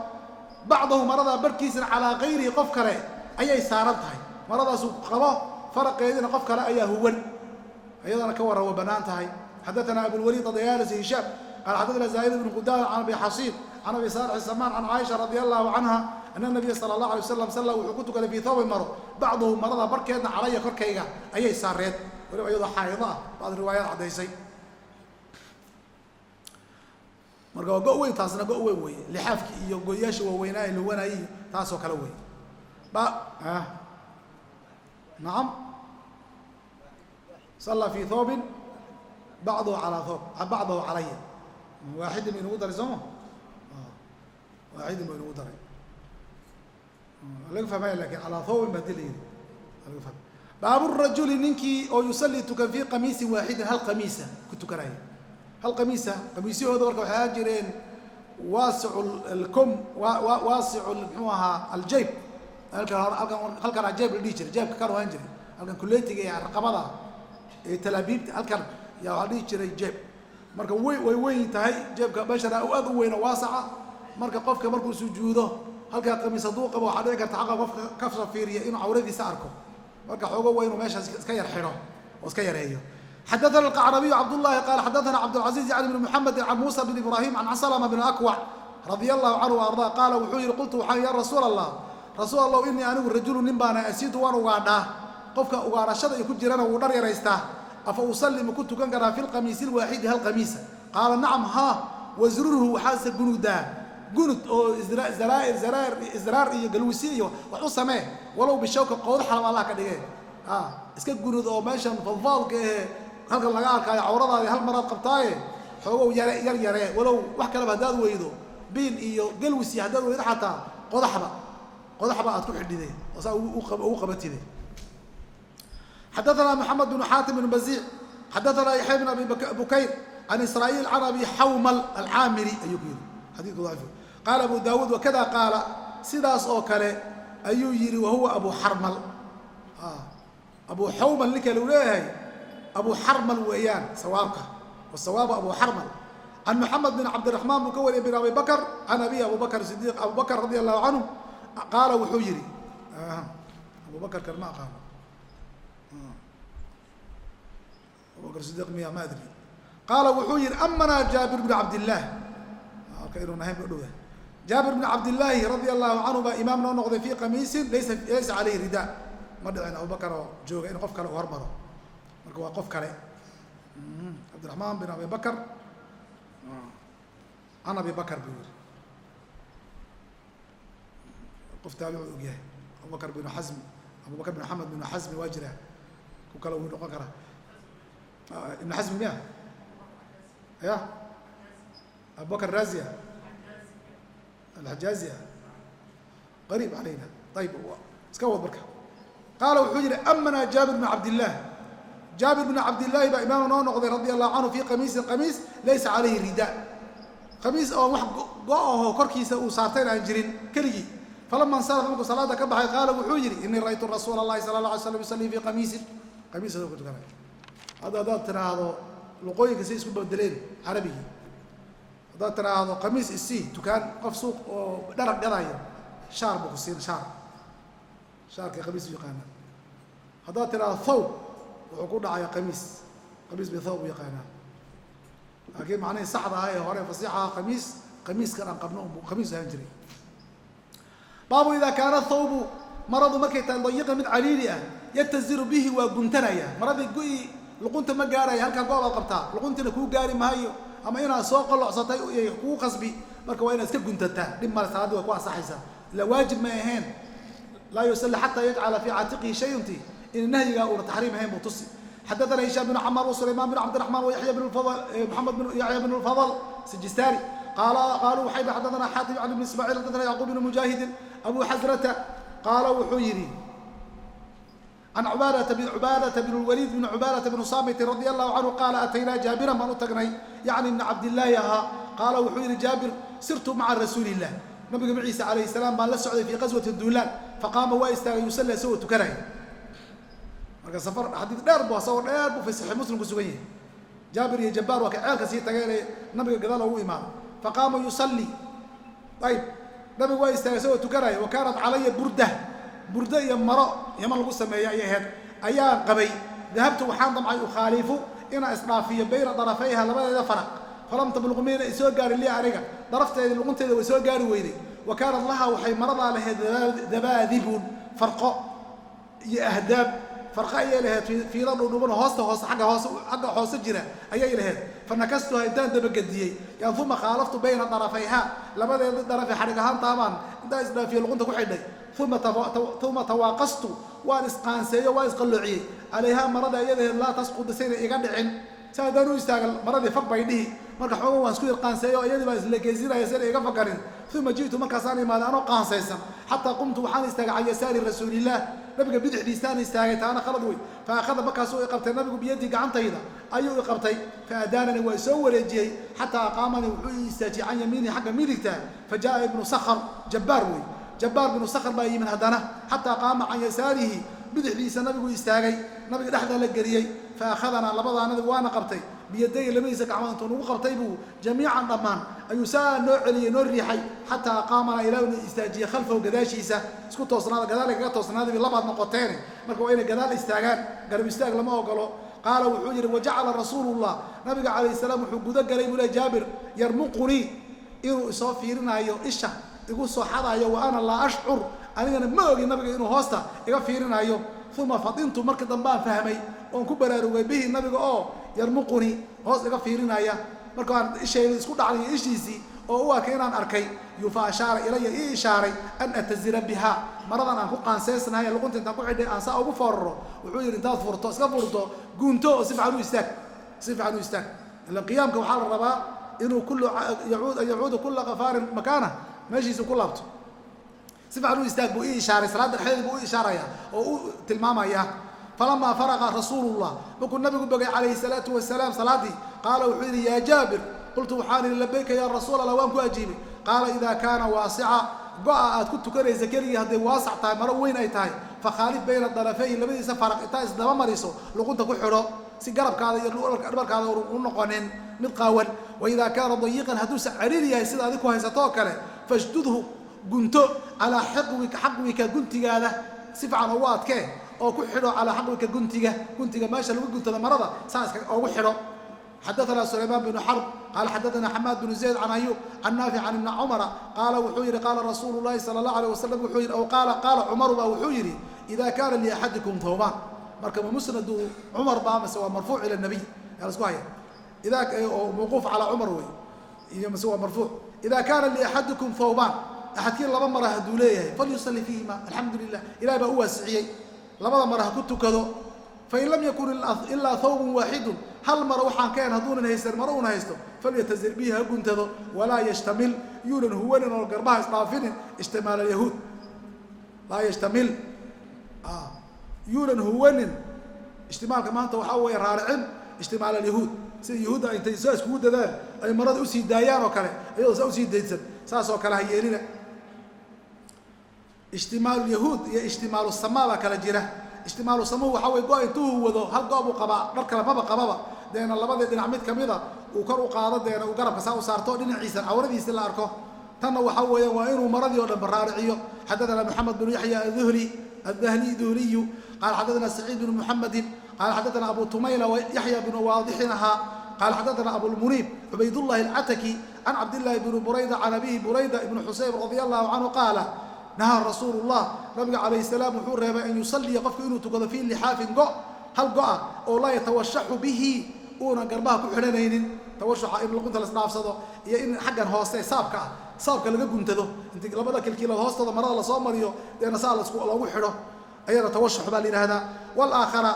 bacdahu, maradaa barhkiisana, calaa kayrihi, qof kale ayay saaran tahay. Maradaasuu qabo faraqeediina qof kale ayaa huwan, iyadana ka warran, way bannaan tahay. Xadathana Abulwaliid Adayaalisi Hishaam qaala xadathana Zaa'id ibnu Qudaama can Abi Xasiin can Abi Saalix Samaan can Caaisha radia allahu canha ana nabiya sala allah alay wasalam salla, wuxuu ku tukaday, fii thawbin, maro, bacduhu, marada barhkeedna, calaya, korkayga ayay saareed, weliba iyadoo xaa'ido ah baad riwaayaad caddaysay. Marka waa go' weyn, taasna go' weyn weeye, lixaafkii iyo goyaasha waaweynaa ee luwanayay iyo taasoo kale wey ba. Nacam, salla fii thawbin bacduhu calaa thawb, bacdahu calaya, waaxidin ba inugu daray sooma? Waaxidin ba inugu daray, laga fahmaya, lakin calaa thawbin ba hadii la yidhi laga fahmay. Baaburajuli, ninkii oo, yusallii, tukan, fii qamiisin waaxidin, hal qamiisa ku tukanaya, hal qamiisa. Qamiisyahooda marka waxay ahaan jireen waasicu lkum, waasicu muxuu ahaa aljayb. Halkan halkan halkanaa jayb la dhihi jiray, jaybka kan ahaan jiray halkan kuleytiga ee raqabada ee talaabiibta, halkan yaa waxaa dhihi jiray jeeb. Marka way weyn tahay jeebka meeshana, aad u weyn oo waasaca. Marka qofka markuu sujuudo halkaa qamiis hadduu qabo, waxaa dhici karta xaqa qofka ka soo fiiriya inuu cawradiisa arko. Marka xoogo waa inuu meeshaas iska yar xidho oo iska yareeyo. Xadaثna الqacnabiyu Cabdالlahi qaala xadaثna Cabdالcaزiز yani بn mحamedi can Musa bn Ibrahim can Slma bn Akwac radia allahu canhu arضaa qaala wuxuu yihi: qultu, waxaan ya rasuul allah, rasuul allah, inii anigu rajulu, nin baana, asiidu, waan ugaadhaa. Qofka ugaadhashada iyo ku jirana wuu dhar yaraystaa. Afa usalli, ma ku tukan karaa, fi lqamiisi lwaaxidi, hal qamiisa? Qaala nacam, haa. Wasrurhu, waxaase gunudaa gunud oo israar iyo galwisi iyo wax u samee, walow bishawka, qoodo xalab Allah ka dhige, iska gunud oo meeshan fadfaadka ahee halkan laga arkaayo cawradaadi hal maraad qabtaaye, xoogow yare yar yaree, walow wax kaleba haddaad weydo, biin iyo galwisi haddaad weydo, xataa qodaxba qodaxba aad ku xidhide oo saa ugu qabatide. Xadaثna Mxamed بن Xaatim بن baziic xadaثna Yaxya بn abi Bukayr can Israa'iil can Abi Xawmal alcaamiri ayuu ku yihi xadidku daciif. Qaala Abu Daawuud wakada qaala, sidaas oo kale ayuu yidhi, wahuwa Abu Xarmal. Abu Xawmal ninka lagu leeyahay Abu Xarmal weeyaan sawaabka, wasawaabu Abu Xarmal. Can Moxamed bin Cabdiraxmaan buu ka wariyay bin Abi Bakr, can abi Abu Bakr Sidiiq, Abu Bakr radia allahu canhu qaala wuxuu yihi, Abu Bakr kan ma aqaano, Abu Bakr Sidiiq miya, ma adri. Qaala wuxuu yihi amanaa Jaabir bn Cabdillaah, halka inuu nahayn ba dhowdahay. Jaabir bn Cabdillaahi radia allahu canhu baa imaam noo noqday fii qamiisin laysa caleyhi rida. Ma dhicin Abubakar oo jooga in qof kale uu hormaro, marka waa qof kale, Cabdiraxmaan bin Abi Bakr can Abi Bakr buu yihi, qof taabicu og yahay. Abubakr binu Xasm, Abubakr bin Maxamed binu Xasmi waa jiraa, ku kale wuu noqon karaa. Ibnu Xasmi miya? Ya Abubakr Razia Alxajaaziya qariib calayna. Ayib, iska wad. Marka qaala wuxuu yihi amanaa Jaabir bn Cabdillaah, Jaabir bn Cabdillaahi baa imaam noo noqday radia allahu canhu fii qamiisin, qamiis laysa calayhi rida, qamiis oo wax go-aho korkiisa uu saartayna aan jirin, keligii. Falama insarafa, markuu salaada ka baxay, qaala wuxuu yihi inii ra'aytu rasuula allahi sala la alay slam yusallii fii qamiisin, qamiis adoo ku tukanaya. Hadda haddaad tiraahdo luqooyinka say isku bedeleen carabigii, haddaad tiraahdo qamiis isii, dukaan qof suuq oo dharag gadaayo, shaar buu ku siin, shaar, shaarkii qamiis u yaqaanaa. Haddaad tiraahdo thawb, wuxuu ku dhacaya qamiis, qamiis bay thawb u yaqaanaa. Laakiin macnihii saxda ah ee hore fasiixaha qamiis, qamiiskan aan qabno unbuu qamiis ahaan jiray. Baabu idaa kaana thawbu, maradu markay tahay dayiqan mid caliili ah, yataziru bihi, waa guntanaya maradii, go-i luqunta ma gaaraya, halkaa go- baad qabtaa, luquntiina kuu gaari maayo, ama inaad soo qolocsatay kugu qasbi, marka waa inaad iska guntataa, dhib male, salaaddii waa ku ansaxaysaa, ila waajib may ahayn. Laa yusalli xataa yajcala fii caatiqihi shayunti in nahyigaa uuna taxriim ahayn buu tusi. Xadathana Hishaam bn Camaar وsulayman bn Cabdiraxman وyaحya bn Moxamed bn Yaxya bn Lfadl Sijistani qaaluu waxay xadathana Xaatib can ibn Ismaaciil, xadathana Yacquub bn Mujaahidin Abu Xasrata qaala wuxuu yidhi can Cubaadata bn Lwaliid bn Cubaadata bn Saamitin radia allahu canhu qaala ataynaa Jaabiran baan u tagnay, yacni ibna Cabdillaahi ahaa. Qaala wuxuu yidhi Jaabir sirtu maca rasuuli illah, nabiga maciisa calayhi salaam baan la socday fii qaswati duulaan, faqaama waa istaagay yusalli isagoo tukanaya. Marka safar xadiid dheer bu asagoo dheer buu fi saxiix Muslim ku sugan yahay. Jaabir iyo Jabbaar waa ka ceelka sii tageenee nabiga gadaal ugu imaado. Faqaama yusalli, ayib, nabigu waa istaagay isagoo tukanaya. Wa kaanat calaya burda, burdo iyo maro Yaman lagu sameeya ayay ahayd, ayaan qabay. Dahabtu waxaan damcay ukhaalifu inaan isdhaafiyo bayna darafayha, labadeeda faraq, falam tabluq mayna isoo gaari lii aniga, darafteedii luqunteeda way soo gaari weyday. Wa kaanat laha, waxay maradaa lahayd dabaadibun, farqo iyo ahdaab, farqo ayay lahayd, fiilo dhuudhuban hoosta hoose, agga hoose, xagga hoose jira ayay lahayd. Fa nakastuha, intaan dabagediyey yaan, uma khaalaftu bayna darafayha, labadeeda darafe xadhig ahaantaabaan intaan isdhaafiyo luqunta ku xidhay. Uma tawaaqastu, waan isqaanseeyo, waan isqalloociyey calayhaa marada iyadaheed, laa tasqudu, sayna iga dhicin. Si haddaan u istaaga maradii fag bay dhihi, marka xooga waan isku yarqaanseeyo, iyadii baan islegeysinaya sayna iga fakarin. Uma ji'tu, markaasaan imaaday anoo qaansaysan, xataa qumtu, waxaan istaagay can yasaari rasuulillaah, nabiga bidixdiisaan istaagay, taana khalad wey. Fa akhada, markaasuu i qabtay nabigu biyadii, gacantayda ayuu i qabtay. Fa adaanani, waa isoo wareejiyey, xataa aqaamanii, wuxuu i istaajiyey can yamiinihi, xagga midigta. Fa jaa'a ibnu Sakhr, Jabbaar wey, Jabbaar binu Sakhr baa yimid haddana, xataa qaama can yasaarihi, bidixdiisa nabigu istaagay, nabiga dhexdaa la geliyey. Fa akhadanaa, labadaa nabigu waana qabtay, biyaday, labadiisa gacmood intuu nagu qabtay buu jamiican dhammaan ayuu saa noo celiyey, noo riixay, xataa aqaamanaa, ilaa una istaajiyey khalfahu, gadaashiisa. Isku toosnaada, gadaal kaga toosnaada, labaad noqoteene, marka waa inay gadaal istaagaan, garab istaag lama ogolo. Qaala wuxuu yidhi wajacala rasuulullah, nabiga calayhi salaam wuxuu guda galay buu le Jaabir yarmuqunii, inuu isoo fiirinaayo, isha igu soo xadaayo, wa ana laa ashcur, anigana ma ogin nabiga inuu hoosta iga fiirinaayo. Uma fadintu, marka dambaan fahmay oon ku baraarugay bihi, nabiga oo yarmuqunii hoos iga fiirinaya, markaan ishayda isku dhacday ishiisii oo u arkay inaan arkay, yufa ashaara ilaya, ii ishaaray an atazira biha, maradan aan ku qaanseysnahay luqunta intaan ku xidhay aan saa ugu fooraro. Wuxuu yidhi intaad furto, iska furto, guunto oo si fiican u istaag, si fiican u istaag. Ilan qiyaamka waxaa la rabaa inuu kullu yacuud an yacuuda kulla qafaarin makaana, meeshiisa ku laabto. Si fiican u istaag buu ii ishaaray, salaadda dhexdeeda buu u ishaaraya oo u tilmaamaya. Falamaa faraqa rasuulullah, markuu nabigu bogay calayhi salaatu wasalaam salaaddii, qaala wuxuu yidhi yaa Jaabir. Qultu waxaan idhi labayka yaa rasuul Allah, waan ku ajiibay. Qaala idaa kaana waasica, go-a aad ku tukanaysa keligii hadday waasac tahay, maro weyn ay tahay, Fakhaalif bayna darafayhi, labadiisa faraq intaa isdaba mariso luqunta ku xidho, si garabkaada iyo dhabarkaada u noqonin mid qaawan. Waidaa kaana dayiqan, hadduuse cariiri yahay sida adig ku haysato oo kale, fashdudhu, gunto, calaa xaqwika, xaqwika guntigaada si fiican ugu adkee oo ku xidho, calaa xaqwika guntiga, guntiga meesha lagu guntada marada saa iska ugu xidho. Xadaثna سulayman بن xرb qala xadaثna xamaad بن زayd can ayub can naafic can ibni cumara qaala wuxuu yihi, qaala rasuulu الlahi salى الlaه alيه wasalam, wuxuu yihi, aw qaala, qaala cumaru ba wuxuu yidhi, ida kana liaxadikum thawbaan. Marka ma musnadu cumar ba mase waa marfuuc ila الnabiy yaa lasku haya? Idaa oo mawquuf calaa cumar wey iyo mase waa marfuuc? Ida kaana liaxadikum thawbaan, axadkii laba mara hadduu leeyahay, falyusalli fiihima. Alxamdu lilah, ilahi baa u waasiciyey, labada mara ha ku tukado. Fain lam yakun ilaa thawbun waaxidun, hal maro waxaan ka hen hadduunan haysan, maro una haysto, falyatazir bihi, ha guntado. Walaa yashtamil, yuunan huwanin oo garbaha isdhaafinin, ishtimaal alyahuud. Laa yashtamil, yuunan huwanin. Ishtimaalka maanta waxaa weeye raaricin, ishtimaal alyahuud, sida yahuudda intay saa iskugu dadaan ay marada usii daayaan oo kale, ayadoo saa usii daysan, saas oo kale ha yeelina. Ishtimaalu yahuud iyo ishtimaalu samaa baa kala jira. Ishtimaalu samuhu waxaa weye go intuu huwado, hal go buu qabaa, dhar kale maba qababa, deena labadii dhinac mid kamida uu kor u qaado, deena uu garabka saa u saarto, dhinaciisa cawradiisi la arko. Tanna waxaa weeyaan waa inuu maradii o dhan baraariciyo. Xadathana moxamed bnu yaxya aduhli adahli duhliyu qaala xadathana saciid bnu muxamedin qaala xadathana abu tumayla yaxya bnu waadixin ahaa qaala xadathana abulmuniib cubaydullahi alcataki can cabdillahi bni burayda can abihi burayda ibni xusayb radia allahu canhu qaala, nahaa rasuulu llah, nabiga calayh salaam wuxuu reebay, an yusalliya, qofku inuu tukado, fii lixaafin, go, hal go-a oo laa yatawashaxu bihi, uunan garbaha ku xidhanaynin. Tawashuxa in luqunta la isdhaafsado iyo in xaggan hoose saabka ah, saabka laga guntado, inti labada kilkiilood hoostooda marada lasoo mariyo, deena saa lasku loogu xidho, ayana tawashux baa la yidhahdaa. Waalaakhara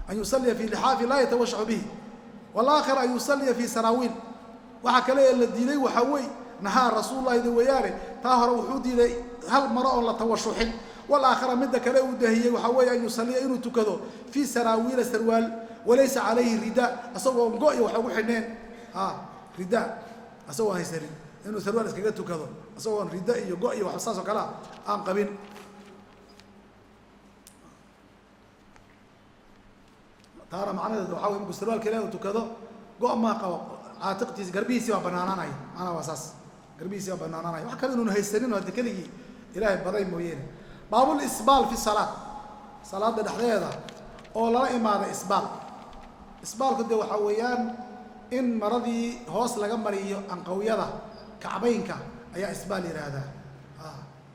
an yusalliya fii lixaafin laa yatawashaxu bihi, waalaakhara an yusalliya fii saraawiil. Waxaa kale ee la diiday waxaa wey, nahaa rasuulullahi weeyaane, taa hore wuxuu diiday hal maro oon la tawashuxin. Walaakhara, midda kale uu dahiyey waxaa weeye, an yusalliya, inuu tukado, fii saraawiila, sarwaal, walaysa calayhi rida, isagoon go iyo wax ugu xidhneen, rida isagoon haysanin, inuu sarwaal iskaga tukado isagoon rida iyo go iyo wax saas oo kalea aan qabin. Taana macnaheedu waxaa wey markuu sarwaalka ilahi uu tukado, go' maa qabo, caatiqtiisi garbihiisii baa banaanaanaya. Macnaha waa saas, garbihiisi baa banaanaanaya, wax kale inuun haysanin oo hadda keligii ilaahay baday mooyeene. Baabul isbaal fi salaad, salaada dhexdeeda oo lala imaada isbaal. Isbaalku dee waxaa weeyaan in maradii hoos laga mariyo anqawyada kacbaynka ayaa isbaal yidhaahdaa.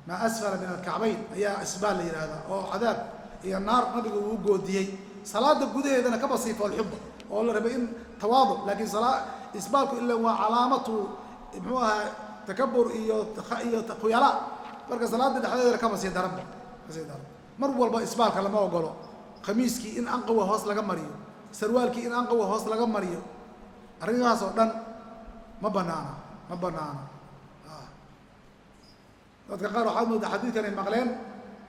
Maa asfala min alkacbayn ayaa isbaal la yidhaahdaa, oo cadaab iyo naar nabiga uu goodiyey. Salaada gudaheedana kaba sii foolxuba oo la rabay in tawaaduc, laakiin isbaalku ila waa calaamatu muxuu ahaa takabur iyo khuyala. Marka salaada dhexdeedana kaba sii daranba, kasii daran. Mar walba isbaalka lama ogolo, khamiiskii in anqawa hoos laga mariyo, sarwaalkii in anqawa hoos laga mariyo, arrimahaas oo dhan ma banaana, ma banaana. Dadka qaar waxaad moodaa xadiidkan ay maqleen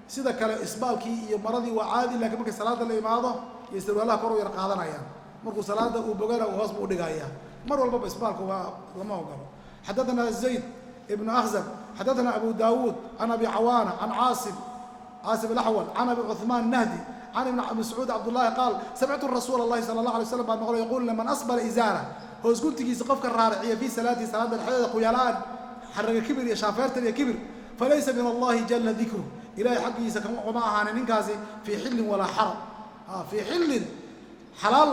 sida kale, isbaalkii iyo maradii waa caadi, lakiin markay salaada la imaado iyo sarwaalaha kor u yar qaadanayaan, markuu salaada uu bogana uu hoos buu udhigayaa. Mar walbaba isbaalku waa lama ogolo. Xadathana zayd ibnu akhzab, xadathana abu daawuud can abi cawaana can caasim, caasim alaxwal, can abi cuثmaan nahdi can ibni mascuud cabdullahi qaal, samictu rasuula allahi sala allah alay slam baan maqlay yaquul, man asbala izaara, hoos guntigiisa qofka raaraciya, fii salaatihi, salaada dhexdeeda, khuyalaan, xaraga, kibir iyo shaafeertan iyo kibir, falaysa min allahi jala dikruh, ilahay xaggiisa kuma ahaanin ninkaasi, fii xillin walaa xaram, fii xillin, xalaal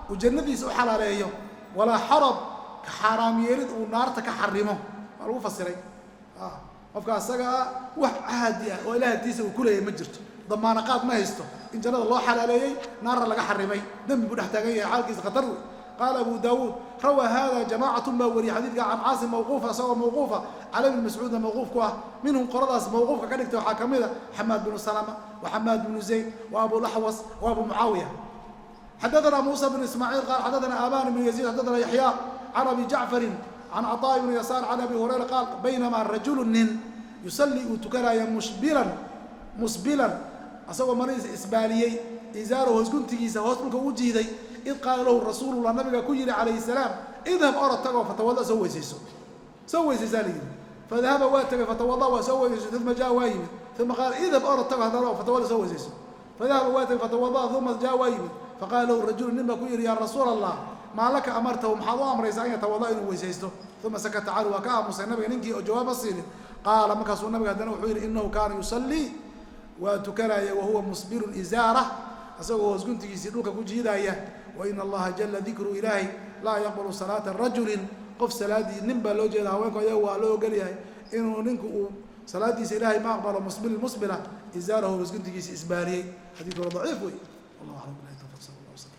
uu jannadiisa u xalaaleeyo, walaa xarab, ka xaaraam yeelid uu naarta ka xarimo. Waa lagu fasiray qofka asagaa wax cahdi ah oo ilahay agtiisa uu kuleeyahay ma jirto, damaanaqaad ma haysto in jannada loo xalaaleeyey naarna laga xarimay, dembi buu dhex taagan yahay, xaalkiisa khatar wey. Qaala abu daawuud, rawaa hada jamaacatun baa wariyay xadiidka can caasim mawquufa, isagoo mawquufa cala ibni mascuudna mawquuf ku ah. Minhum, qoladaas mawquufka ka dhigtay waxaa ka mid a xamaad binu salama wa xamaad binu zayd wa abulaxwas wa abu mucaawiya. Xadathana muusa bnu ismaaciil qaal, xadathana aban bnu yaziid, xadathana yaxya can abi jacfarin can caطaaء bni yasaar can abi hurayra qaal, baynamaa rajulu, nin, yusallii, uu tukanaya, mushbilan, musbilan, asagoo maradiisa isbaaliyey, izaarahu, hoosguntigiisa hoos dhulka u jiiday, id qaala lahu rasuulullah, nabiga ku yihi calayhi salaam, idhab, orod tagoo fatawada, soo weysayso, soo weysaysaa la yidhi. Fadahaba waa tegay, fatawada waa soo weysaystay, uma jaa waa yimid. Uma qaala idhab orod tago haddana fatawada soo weysayso. Fadahaba waa tegay, fatawada, uma jaa waa yimid. Faqaala lahu rajulu nin baa ku yidhi, yaa rasuula Allah, maa laka amartahu, maxaad u amraysaa an yatawada inuu weysaysto? Uma sakata canhu, waa ka aamusay nabiga ninkii oo jawaaba siinin. Qaala markaasuu nabiga haddana wuxuu yidhi, inahu kaana yusallii, waa tukanaya, wahuwa musbilun izaarah, isagoo hoos guntigiisii dhulka ku jiidaya. Wa ina allaha jala dikru, ilaahay laa yaqbalu salaata rajulin, qof salaadii, nin baa loo jeeda, haweenku ayaga waa loo ogol yahay inuu ninku uu salaadiisa ilaahay ma aqbalo, musbilin musbila izaarahu, hoos guntigiisii isbaaliyey. Xadiidkuna daciif wey. Wallahu aclam billahi tawfiq, sala allah waslam.